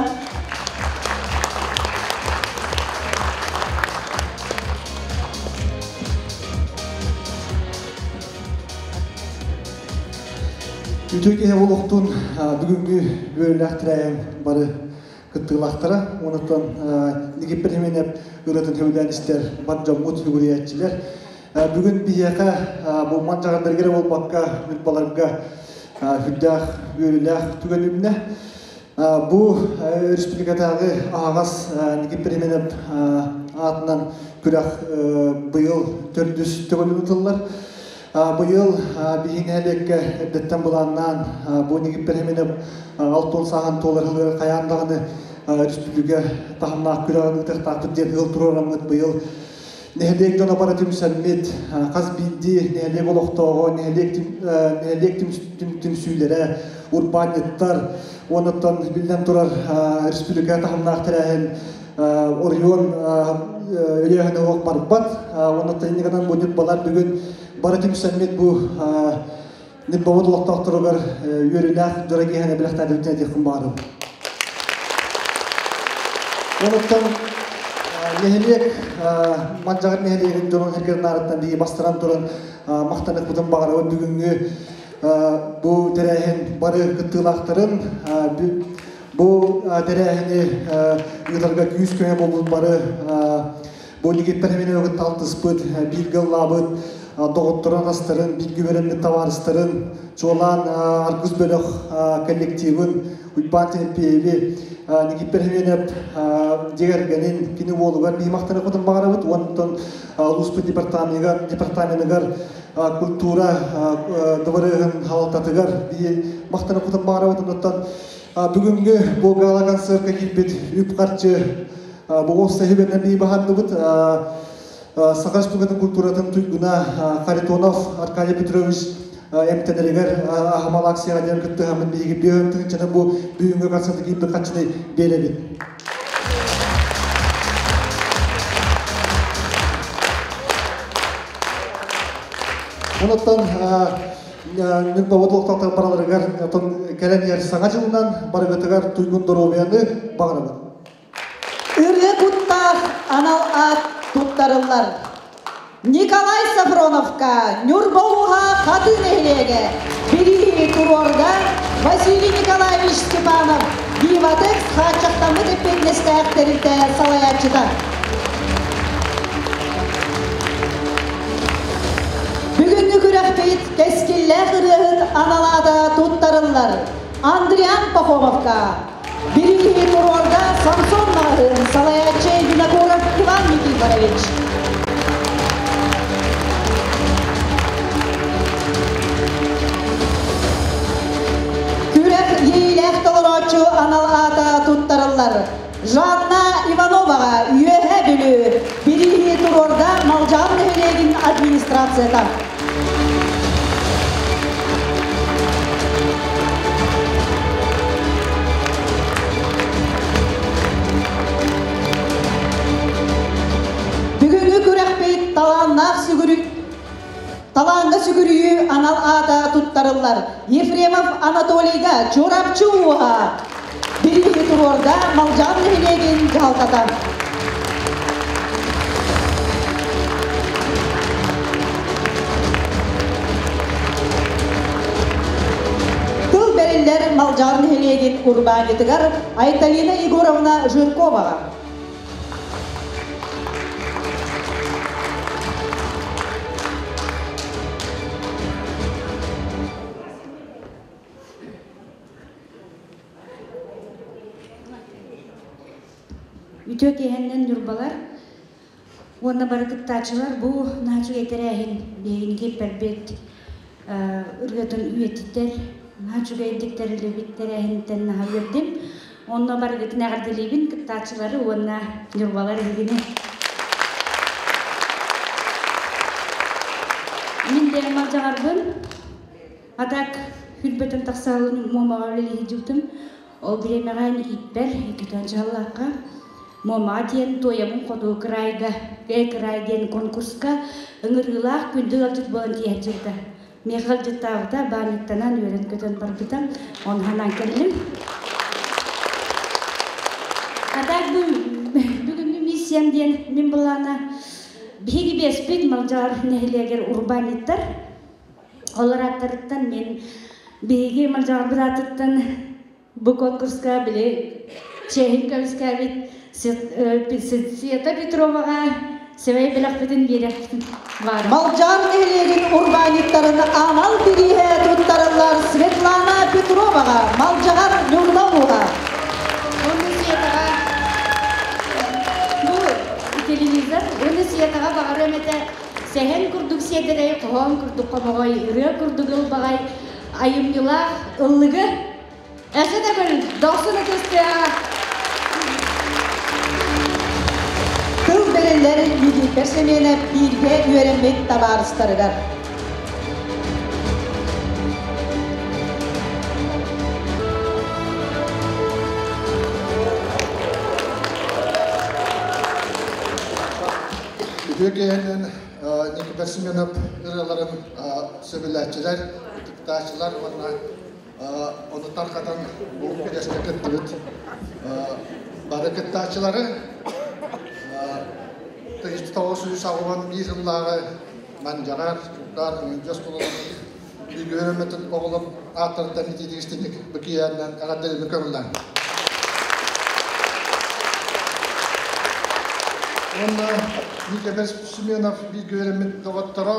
[SPEAKER 3] Үтүө киһи олохтун бүгүҥҥү үөрүүлээх тэрээһин бары кыттыылаахтара. Онуттан Никифор Семенов ырыатын сөбүлээн истэр бар дьоммут, сүгүрүйээччилэр. Бүгүн биһиэхэ бу Малдьаҕардарга эрэ буолбакка, Ньурбаларга сүрдээх үөрүүлээх түгэн үүннэ. Бу республикатааҕы аһаҕас Никифор Семенов аатынан күрэх быйыл төрдүс төгүлүн ыытыллар. Быйыл биһиги нэһилиэккэ эрдэттэн былааннаан бу Никифор Семенов 60 сааһын туолар сылыгар хайаан даҕаны республика таһымнаах күрэҕин ыытыахтаахпыт диэн ыал туруораммыт быйыл нэһилиэк дьоно бары түмсэммит, хас биирдии нэһилиэк олохтооҕо, нэһилиэк түмсүүлэрэ, урбаанньыттар, уоннаттан биллэн турар республика таһымнаах тэрээһин оройуон өйөөһүнэ суох барбат. Уоннаттан иннигэнэн бу ньурбалар бүгүн бары түмсэммит бу Ньурбабыт олохтоохторугар үөрүүлээх дьоро киэһэни бэлэхтээбитин этиэхпин баҕарабын. Онуттан нэһилиэк Малдьаҕар нэһилиэгин дьонун сэргэрин биһиги бастаран туран махтаныахпытын баҕарабын бүгүҥҥү бу тэрээһин бары кыттыылаахтарын бу тэрээһини ыытарга күүс-көмө буолбут бары бу Никифор Семеновы кытта алтыспыт, бииргэ ыллаабыт Доҕотторун, астарын, бииргэ үөрэммит табаарыстарын, чуолаан Аргыс бөлөх коллективын, Уйбаан Тимофееви, Никита Хименев дьиэ кэргэнин, кини уолугар биһи махтаныахпытын баҕарабыт. Онтон улууспут департаменыгар культура дыбарыаһын халалтатыгар биһи махтаныахпытын баҕарабыт. Онтон бүгүҥҥү бу гала концертка киирбит үп-харчы бу уопсайы биһи баһардыбыт. Саха Республикатын культуратын туйгуна Харитонов Аркадий Петрович эмтэнэригэр аһымал акцияҕа диэн кыттыһаммыт биһиги бүөн тыһыынчаны бу бүгүҥҥү концерты киирбит хаччыны биэрэбит. Онуттан Ньурбабыт олохтоохтор бараларыгар кэлэн иһэр саҥа дьылынан барыгытыгар туйгун доруобуйаны баҕарабыт.
[SPEAKER 2] Ырыа куттаах анал аат туттарыллар. Николай Софроновка Ньурба улууһа Хатыы нэһилиэгэ бирииһи туруорда Василий Николаевич Степанов, Виватекс хааччахтаммыт эппиэтинэстээх тэрилтэ салайааччыта. Бүгүҥҥү күрэхпит кэскиллээх ырыаһыт анал аата туттарыллар. Андриан Пахомовка Бирииһи туруорда Самсон маҕаһыын салайааччы Винокуров Иван Никифорович. Күрэх иэйиилээх толорооччу анал аата туттарыллар. Жанна Ивановаҕа Үөһээ Бүлүү бирииһи туруорда Малдьаҕар нэһилиэгин администрацията. Бүгүҥҥү күрэхпит талааннаах сүгүрү талааҥҥа сүгүрүйүү анал аата туттарыллар. Ефремов Анатолийга Чурапчы ууһа бирииһи туруорда Малдьаҕар нэһилиэгин дьаһалтата. Тыл бэриллэр Малдьаҕар нэһилиэгин урбаанньытыгар Айталина Егоровна Жирковаҕа.
[SPEAKER 10] Үтүө киэһэннэн Ньурбалар уонна бары кыттааччылар бу наһаа үчүгэй тэрээһин биһигини киирбэрбит ырыатын үйэтитэр наһаа үчүгэйдик тэриллибит тэрээһинтэн наһаа үөрдүм. Онно барыгытын эҕэрдэлиибин кыттааччылары уонна Ньурбалар эһигини. Мин бэйэм алдьаҕарбын А так хүрбэтэн тахсаалын Муомаҕа үлэлии сылдьыбытым. Ол бириэмэҕэ ииппэр иккитэн дьаһаллаахха Муомаҕа диэн туойабын хоту кыраайга кыраай диэн конкурска ыҥырыылаах күндү ыалдьыт буолан тиийэ сылдьыбыта. Миэхэ ыалдьыттаабыта, баанньыктанан үөрэн-көтөн барбыта. Ону санаан кэллим. А так бүгүҥҥү миссиям диэн мин былаана биһиги биэспит Малдьаҕар нэһилиэгэр урбаанньыттар Олор ааттарыттан мин биһиги Малдьаҕарбыт аатыттан бу конкурска били чиэһин көмүскээбит Света Петроваҕа сэмэй бэлэхпитин биэриэхпитин баар.
[SPEAKER 2] Малдьаҕар нэһилиэгин урбаанньыттарын анал бирииһэ туттарыллар Светлана Петроваҕа Малдьаҕар Ньурба улууһа.
[SPEAKER 10] Уонна Светаҕа бу телевизор уонна Светаҕа баҕарыам этэ Сэһэн курдук сиэдэрэй, хоһоон курдук хомоҕой, ырыа курдук ылбаҕай, айымньылаах ыллыгы Эсэ да көрүн, дохсун ытыстыаҕа.
[SPEAKER 2] Тыл бэриллэр Никифор Семенов бииргэ үөрэммит табаарыстарыгар.
[SPEAKER 11] Үтүө киэһэнэн Никита Семенов ырыаларын сөбүлээччилэр, ытыктааччылар уонна ону тарҕатан бу күрэскэ кыттыбыт бары кыттааччылары 1981 сыллааҕы Манчаҕар, Чугдаар, Өҥүлдьэс оскуолаларын бииргэ үөрэммитин оҕолор ааттарыттан итиитик истиҥник быкыйаанынан эҕэрдэлиибин көҥүллээҥ. Уонна Николай Семенов бииргэ үөрэммит доҕотторо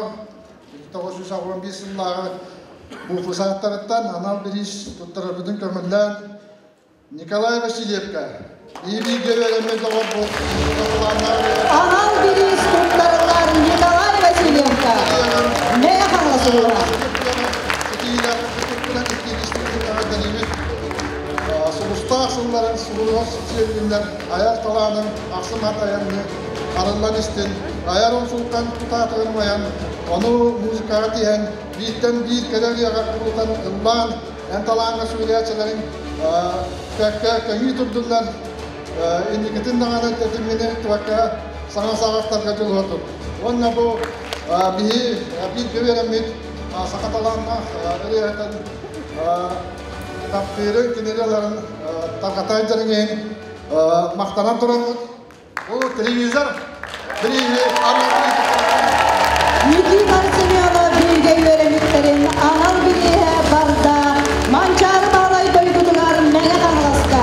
[SPEAKER 11] 981 сыллааҕы бу анал бириис туттарарбытын көҥүллээн Николай Васильевка биир-бииргэ үөрэммит доҕорбут
[SPEAKER 2] Анал бириис туттарыллар Николай Васильевка Мэҥэ Хаҥалас улууһа.
[SPEAKER 11] Сулустаах сылларын сулуһар сиэллиннэр айар талаанын ахсым ат айанны арыллан истин, айар умсултан тутаатыгын умайан, ону музыкаҕа тиһэн, бииртэн биир кэлэр үйэҕэ кубулутан ыллаан, эн талааҥҥа сүгүрүйээччилэриҥ кэккэ көҥүү турдуннар, инникитин даҕаны тэтимҥини ыктыбакка саҥа саҕахтарга дьулуһа Уонна бу биһи бииргэ үөрэммит саха талааннаах ырыаһытын таптыырын, кинилэрин тарҕата дьарыҥын махтанан тураммыт. Бу телевизор бирииһи
[SPEAKER 2] Никифор Семенов бииргэ үөрэммиттэрин анал бирииһэ барда Манчаары Баһылай дойдутугар Мэҥэ Хаҥаласка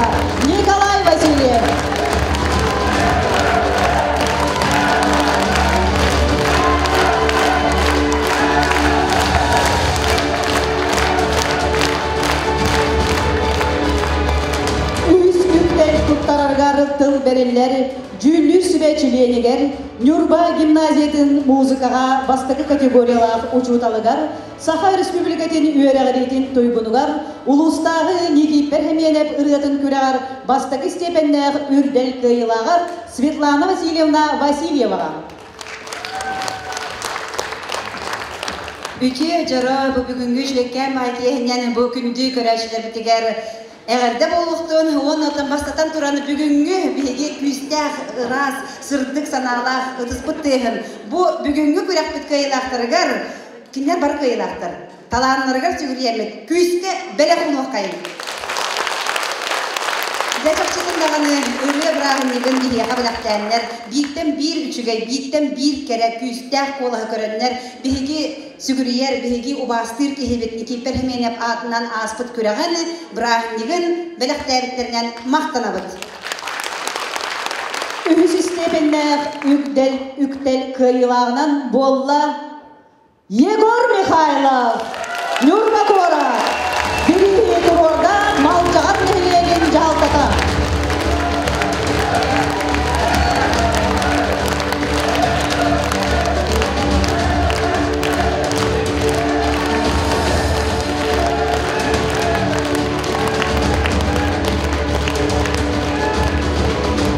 [SPEAKER 2] Николай Васильев. Үһүс үктэл туттарарыгар тыл бэриллэр дьүүллүүр сүбэ чилиэнигэр Ньурба гимназиятын музыкаҕа бастакы категориялаах учууталыгар Саха Республикатын үөрэҕириитин туйгунугар улуустааҕы Никииппэр Хэмиэнэп ырыатын күрэҕэр бастакы степеннээх үрдэл кыайыылааҕар Светлана Васильевна Васильеваҕа.
[SPEAKER 12] Үтүө дьоро бу бүгүҥҥү үчүгэйкээн баай киэһинэн бу күндү көрөөччүлэрбитигэр эҕэрдэ буолуохтун уонна оттон бастатан туран бүгүҥҥү биһиги күүстээх, ыраас, сырдык санаалаах ытыспыт тыаһын бу бүгүҥҥү күрэхпит кыайыылаахтарыгар кинилэр бары кыайыылаахтар талааннарыгар сүгүрүйэммит күүскэ бэлэх уунуоххайыҥ. Дьэ чахчытын даҕаны ырыа бырааһынньыгын биһиэхэ бэлэхтээннэр бииртэн биир үчүгэй, бииртэн биир кэрэ, күүстээх куолаһы көрөннөр биһиги сүгүрүйэр, биһиги убаастыыр киһибит Никифор Хименев аатынан ааспыт күрэҕин, бырааһынньыгын бэлэхтээбиттэринэн махтанабыт.
[SPEAKER 2] Үһүс истиэпэннээх үктэл үктэл кыайыылааҕынан буолла Егор Михайлов, Ньурба куорат, бирииһи туруорда Малдьаҕар нэһилиэгин дьаһалтата.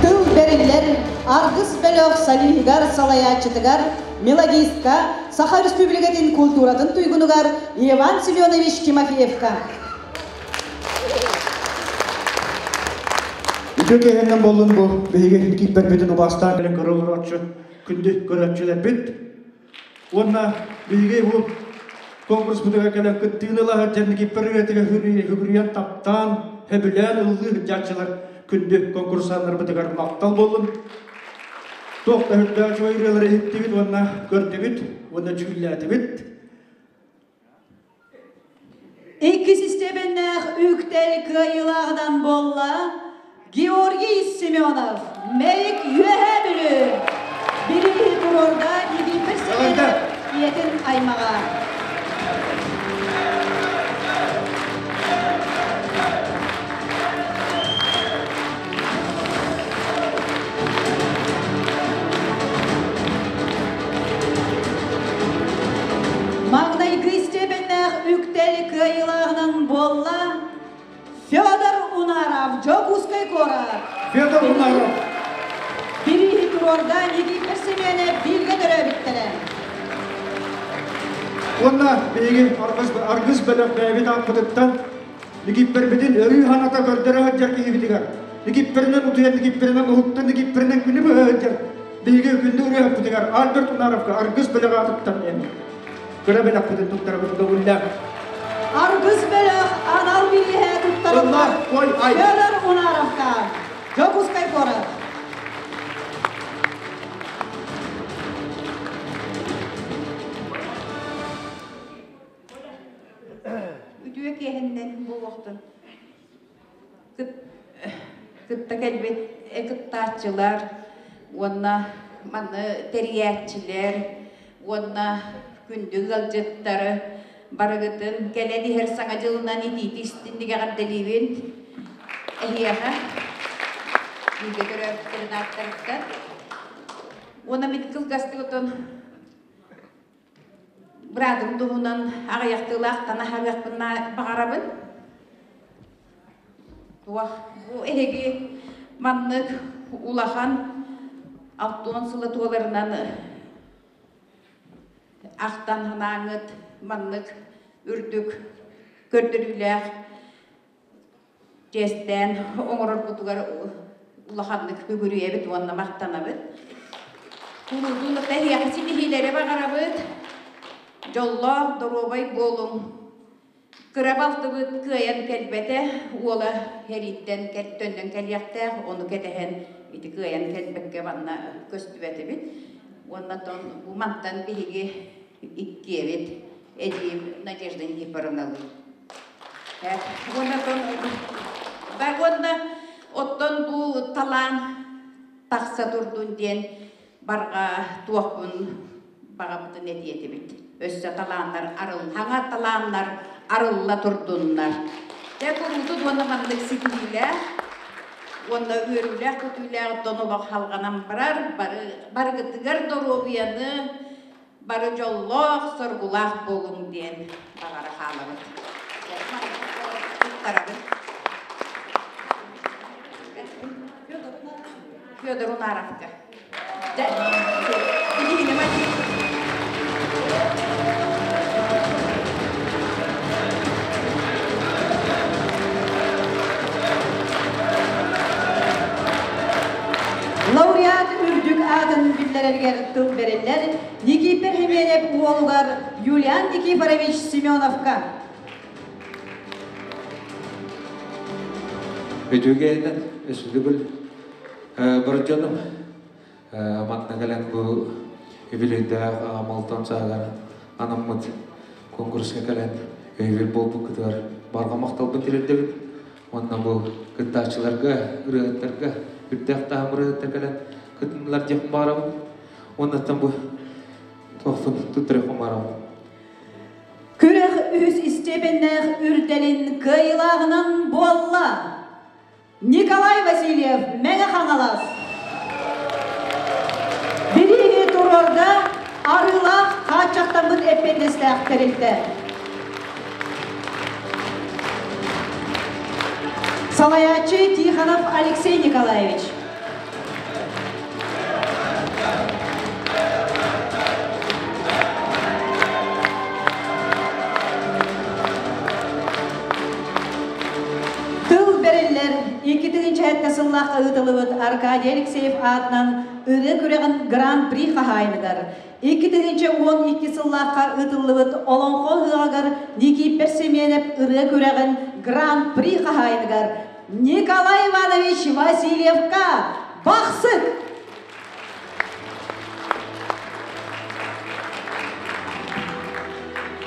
[SPEAKER 2] Тыл бэриллэр Аргыс бөлөх солиһыгар салайааччытыгар мелодистка, Саха Республикатын культуратын туйгунугар Иван Семенович Тимофеевка.
[SPEAKER 3] Үтүө киэһэннэн буоллун бу биһиги кииппэрбитин убаастаан кэлэн көрө олорооччу күндү көрөөччүлэрбит. Уонна биһиги бу конкурспутугар кэлэн кыттыыны ыла сылдьан кииппэр ырыатыгар хүгүрүйэн таптаан, сөбүлээн ыллыы сылдьааччылар күндү конкурсаннарбытыгар махтал буоллун. Туох да үрдээх үчүгэй ырыалары иһиттибит уонна көрдүбүт уонна дьүүллээтибит.
[SPEAKER 2] Иккис истиэпэннээх үктэл кыайыылааҕынан буолла Георгий Семенов, Мэйик Үөһээ Бүлүү. Бирииһи туруорда Никифор Семенов ийэтин аймаҕа. Маҥнайгы истиэпэннээх үктэл кыайыылааҕынан буолла Федор Унаров, Дьокуускай куорат.
[SPEAKER 3] Федор Унаров.
[SPEAKER 2] Бирииһи туруорда Никифор Семенов бииргэ төрөөбүттэрэ.
[SPEAKER 3] Уонна биһиги аргыс бөлөх бэйэбит ааппытыттан Никиппэрбитин өрүү ханата көрдөрө сылдьар киһибитигэр, Никиппэринэн утуйан, Никиппэринэн уһуктан, Никиппэринэн күнү быһа сылдьар биһиги күндү ырыаһыппытыгар Альберт Унаровка аргыс бөлөх аатыттан эми кыра бэлэхпитин туттарабыт көҥүллээх.
[SPEAKER 2] Аргыс бөлөх анал бирииһэ туттарыллар Федор Унаровка, Дьокуускай куорат.
[SPEAKER 13] Үтүө киэһэннэн буолуохтун. Кытта кэлбит кыттааччылар уонна манны тэрийээччилэр уонна күндү ыалдьыттары барыгытын кэлэн иһэр саҥа дьылынан итиити истинник эҕэрдэлиибин. Эһиэхэ бииргэ төрөөбүттэрин ааттарыттан. Уонна мин кылгастык отон быраатым туһунан аҕыйахтыылаах танаһарыахпын баҕарабын. Туох бу эһиги маннык улахан алтуон сыла туоларынан ахтан санааҥыт маннык үрдүк көрдөрүүлээх чиэстээн оҥороргутугар улаханнык бүгүрүйэбит уонна махтанабыт. Куруутун эһиэхэ ситиһиилэри баҕарабыт. Дьоллоох, доруобай буолуҥ. Кыра балтыбыт кыайан кэлбэтэ, уола эрииттэн төннөн кэлиэхтээх, ону кэтэһэн ити кыайан кэлбэккэ манна көстүбэтибит. Уонна бу мантан биһиги иккиэбит эдьиийим Надежда Никифоровналыын. Уонна оттон бу талаан тахса турдун диэн барҕа туохпун баҕабытын этиэтибит. Өссө талааннар арыл, хаҥа талааннар арылла турдуннар. Дьэ куруутун уонна маннык ситиһиилээх уонна үөрүүлээх көтүүлээх дьон олох халҕанан барар, бары барыгытыгар доруобуйаны, бары дьоллоох, соргулаах буолуҥ диэн баҕара хаалабыт. Туттарабын. Федор Унаровка.
[SPEAKER 12] Лауреат үрдүк аатын биллэрэригэр тыл бэриллэр Никифор Хименев уолугар Юлиан Никифорович Семеновка.
[SPEAKER 7] Үтүгэнэн өсүлүгүл Бордьонум манна кэлэн бу үбүлүйдээх Малтан саагар анаммыт конкурска кэлэн өйөбүл буолбуккутугар барҕа махталбын тириэрдэбин. Уонна бу кыттааччыларга, ырыаһыттарга, үрдээх таһым ырыаһыттар кэлэн кытыннылар диэхпин баҕарабын. Уоннаттан бу туохпун туттарыахпын баҕарабын.
[SPEAKER 12] Күрэх үһүс истиэпэннээх үрдэлин кыайыылааҕынан буолла Николай Васильев, Мэҥэ Хаҥалас. Бирииһи туруорда Арыылаах хааччахтаммыт эппиэтинэстээх тэрилтэ. Салайааччы Тихонов Алексей Николаевич. Тыл бэриллэр 2007 сыллаахха ыытыллыбыт Аркадий Алексеев аатынан ырыа күрэҕин Гран-при хаһаайыныгар 2012 сыллаахха ыытыллыбыт Олоҥхо ыһыаҕыгар Никииппэр Семенов ырыа күрэҕин Гран-при хаһаайыныгар Николай Иванович Васильевка Бахсык!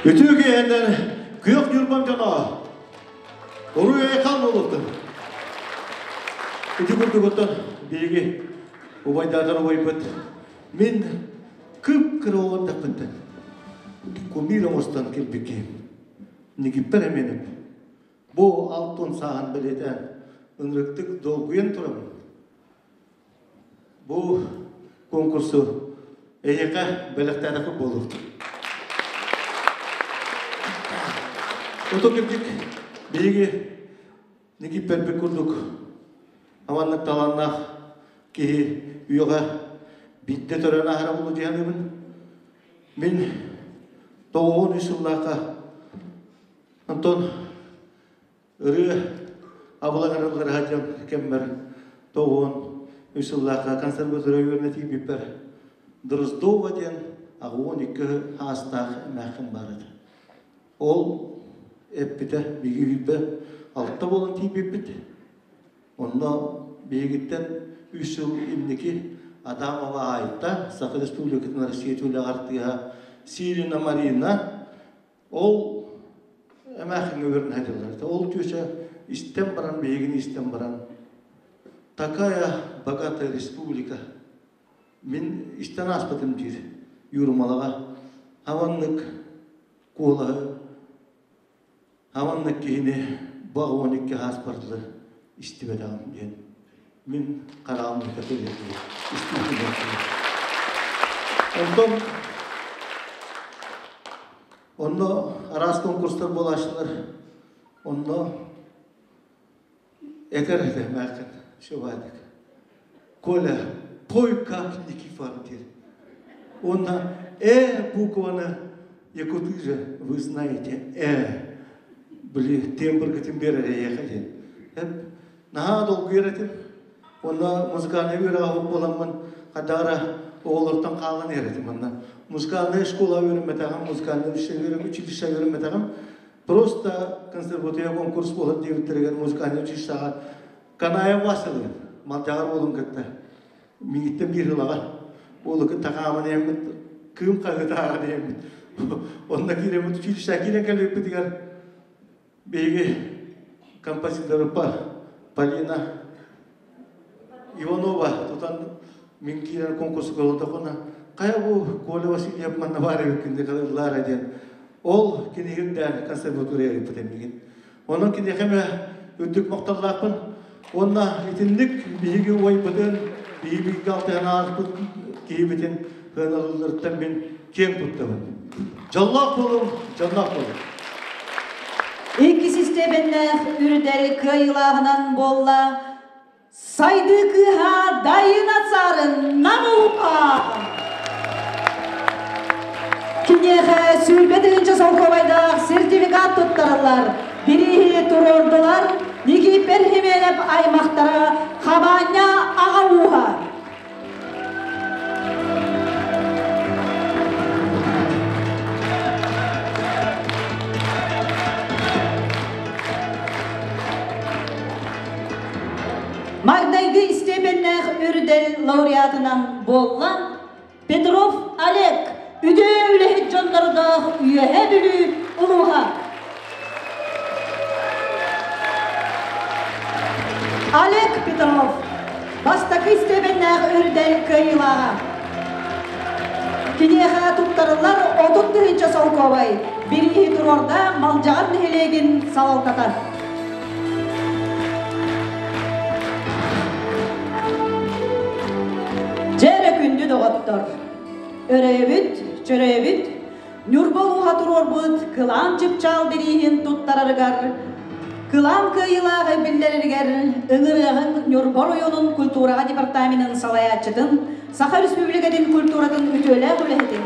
[SPEAKER 14] Үтүө киэһэннэн күөх Ньурбам дьоно уруй айхал буолуохтун. Ити курдугуттан биһиги убайдаатар убайбыт мин кып-кыра оҕо кумир оҥостон кэлбиккиим. Никиппэр эмиэнэп Бу алтын сааһын бэлиэтээн ынырыктык долгуйан турабын. Бу конкурсу эйиэхэ бэлэхтээтэхпит буолуохтун. Ото кырдьык биһиги Никиппэрбит курдук аманнык талааннаах киһи үйэҕэ биирдэ төрөөн аһара буолуо дии саныыбын. Мин 93 сыллаахха Онтон ырыа абылаҥар ыллара кэммэр 93 сыллаахха консерватория үөрэнэ тиийбиппэр Дроздова диэн 82 аастаах эмээххин баар этэ. Ол эппитэ биһиги үүрбэ алта буолан тиийбиппит. Онно биһигиттэн үс сыл инники Адамова Айта, Саха Республикатын Россия түүлээх артыыһа Сирина Марина Ол эмээхиҥҥэ үөрэнэ сылдьаллар. Ол түөсэ истэн баран, биһигини истэн баран, такая богатая республика. Мин истэн ааспытым диир Юрмалаҕа. Аваннык куолаһы, аваннык киһини баҕ 12 хааспардылы истибэтэҕим диэн мин хараҕым истибитим. Онтон онно араас конкурстар буолааччылар, онно этэр этэ мээххин Шубадик. Коля, пой как Никифор диир. Уонна «Э» букваны якуты же, вы знаете, «Э». Били тембргытын берер эйиэхэ диэн. Наһаа долгуйар этим. Онно музыкальный үөрэҕэ буоламмын хадара оҕолортон хаалан иһэр этим манна. Музыкальная школа үөрэммэтэҕим, музыкальный училище үөрэммэтэҕим. Просто консерватория конкурс буолар диэбиттэригэр музыкальный училищеҕа Канаев Василий Малдьаҕар уолун кытта миигиттэн биир ылаҕа уолу кытта хааман иһэммит кыым хаһыытааҕа диэммит онно киирэммит училищеҕа киирэн кэлбиппитигэр биһиги композитор Полина Иванова тутан мин киирэн конкурска олордохпуна хайа бу Коля Васильев манна баар эбиккин ыллаара диэн ол кинигин консерватория ыыппыт миигин. Онон киниэхэ эмэ үрдүк махталлаахпын. Уонна итинник биһиги уойбытын, биһиги алтыһан ааспыт киһибитин сыаналыылларыттан мин киэҥ туттабын. Дьоллоох буолуҥ, дьонноох буолуҥ.
[SPEAKER 2] Иккис истиэпэннээх үрдэл кыайыылааҕынан буолла Сайдыы кыыһа Дайына Царын Намука! Киниэхэ 20 тыһыынча солкуобайдаах сертификат туттарыллар. Бирииһи туруордулар Никиппер Хименев аймахтара Хабаанньа аҕа ууһа. Магдайгы истиэпэннээх үрдэл лауреатынан буолла Петров Олег, үтүө үлэһит дьоннордоох Үөһээ Бүлүү улууһа. Олег Петров, бастакы истиэпэннээх үрдэл кыайыылааҕа. Киниэхэ туттарыллар 30 тыһыынча солкуобай бирииһи туруорда Малдьаҕар нэһилиэгин салалтата. Дьэ эрэ күндү доҕоттор, өрөйөбүт, чөрөйөбүт, Ньурба улууһа туруорбут Кылаан чыпчаал бирииһин туттарарыгар, Кылаан кыайыылааҕы биллэрэригэр ыҥырыаҕыҥ Ньурба оройуонун культураҕа департаменын салайааччытын, Саха Республикатын культуратын үтүөлээх үлэһитин,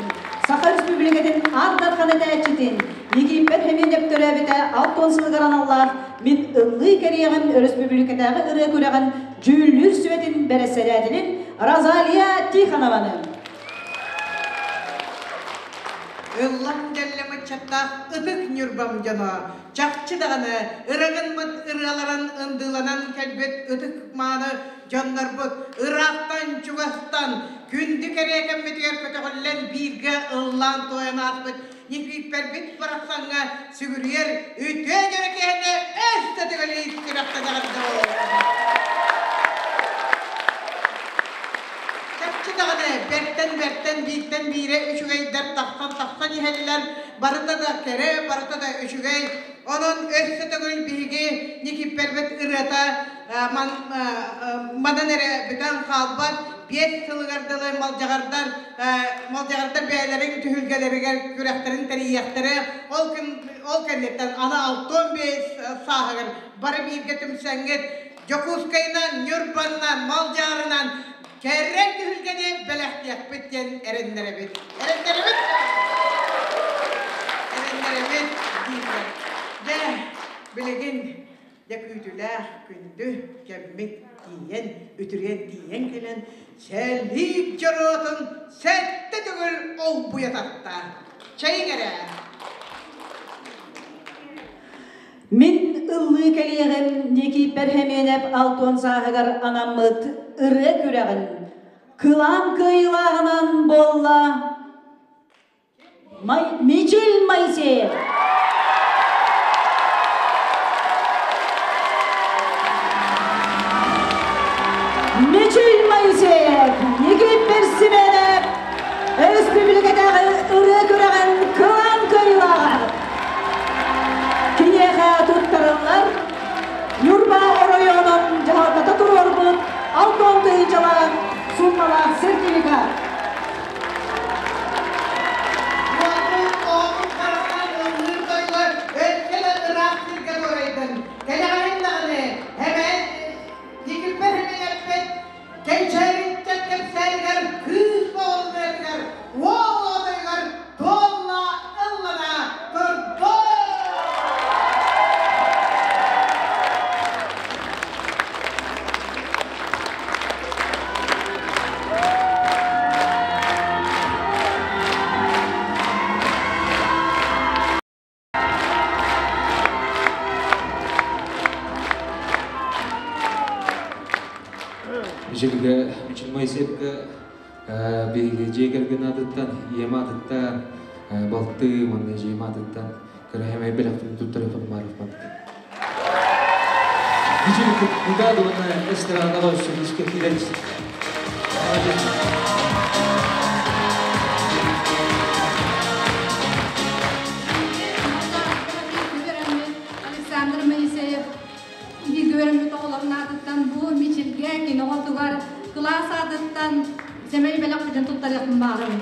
[SPEAKER 2] Саха Республикатын Аар Дархан этээччитин Никииппэр Хэмиэнэп төрөөбүтэ 60 сылыгар аналлаах Мин ыллыы кэриэҕим өрөспүүбүлүкэтээҕи ырыа күрэҕин дьүүллүүр сүбэтин бэрэссэдээтэлин Розалия Тихонованы.
[SPEAKER 15] Ыллам дьэллэм ыччаттаах ытык Ньурбам дьоно, чахчы даҕаны ырыгынмыт ырыаларын ындыыланан кэлбит ытык мааны дьоннорбут ыраахтан чугастан күндү кэриэкэммитигэр көтөҕүллэн бииргэ ыллаан туойан ааспыт Никииппэрбит барахсаҥҥа сүгүрүйэр үтүө дьоро киһини өссө төгүл сүрэхтэн эҕэрдэ Чахчы даҕаны бэртэн бэртэн бииртэн биирэ үчүгэйдэр тахсан тахсан иһэллэр, барыта да кэрэ, барыта да үчүгэй. Онон өссө төгүл биһиги Никиппэрбит ырыата манан эрэ бүтэн хаалбат, 5 сылыгар дылы малдьаҕардар малдьаҕардар бэйэлэрин түһүлгэлэригэр күрэхтэрин тэрийиэхтэрэ. Ол күн ол кэнниттэн аны 65 сааһыгар бары бииргэ түмсэҥҥит Дьокуускайынан, Ньурбаннан, Малдьаарынан кэрэ түһүлгэни бэлэхтиэхпит диэн эрэннэрэбит. Эрэннэрэбит! Эрэннэрэбит дииллэр. Дьэ, билигин дьэ күүтүлээх күндү кэммит тиийэн, үтүрүйэн тиийэн кэлэн, сэлиик дьоруотун сэттэ төгүл олбуйа тарта. Чэйиҥ эрэ!
[SPEAKER 2] Мин ыллыы кэлиэҕим Никииппэр Хэмиэнэп алтуон сааһыгар анаммыт ырыа күрэҕин кылаан кыайыылааҕынан буолла Мичил Моисеев. Мичил Моисеев, Никииппэр Симэнэп, Өрөспүүбүлүкэтээҕи ырыа күрэҕин. туттарыллар Ньурба оройуонун дьаһалтата туруорбут алтон тыһыынчалаах сууммалаах сертификат.
[SPEAKER 15] Кэнчээриттэн кэпсээнигэр кыыс оҕолоругар, уол оҕотугар туолла ыллана турду.
[SPEAKER 7] Мичилгэ, Мичил Моисеевка биһиги дьиэ кэргэн аатыттан, ийэм аатыттан, балты уонна эдьиийим аатыттан кыраһымай бэлэхтин туттарыахпын баарыппын. Мичил кытаат уонна эстрадаҕа өссө күүскэ киирэн
[SPEAKER 16] Александр Моисеев бииргэ үөрэммит оҕолорун аатыттан бу Мичилгэ кини оҕотугар кылаас аатыттан сэмэй бэлэхпитин туттарыахпын баҕарабын.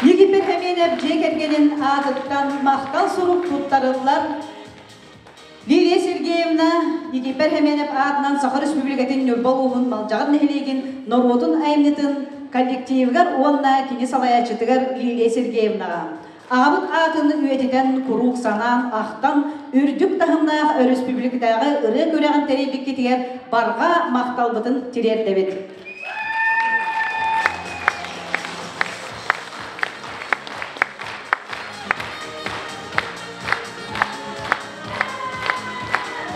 [SPEAKER 2] Египет Хэмиэнэп дьиэ кэргэнин аатыттан махтал сурук туттарыллар. Лилия Сергеевна Египет Хэмиэнэп аатынан Саха Республикатын Ньурба улууһун Малдьаҕар нэһилиэгин норуотун айымньытын коллективыгар уонна кини салайааччытыгар Лилия Сергеевнаҕа аҕабыт аатын үйэтитэн куруук санаан ахтан үрдүк таһымнаах өрөспүүбүлүкэтээҕи ырыа күрэҕин тэрийбиккитигэр барҕа махталбытын тириэрдэбит.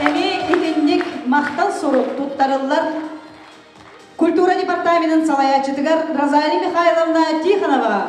[SPEAKER 2] Эмиэ итинник махтал сурук туттарыллар культура департаменын салайааччытыгар Розалия Михайловна Тихоноваҕа.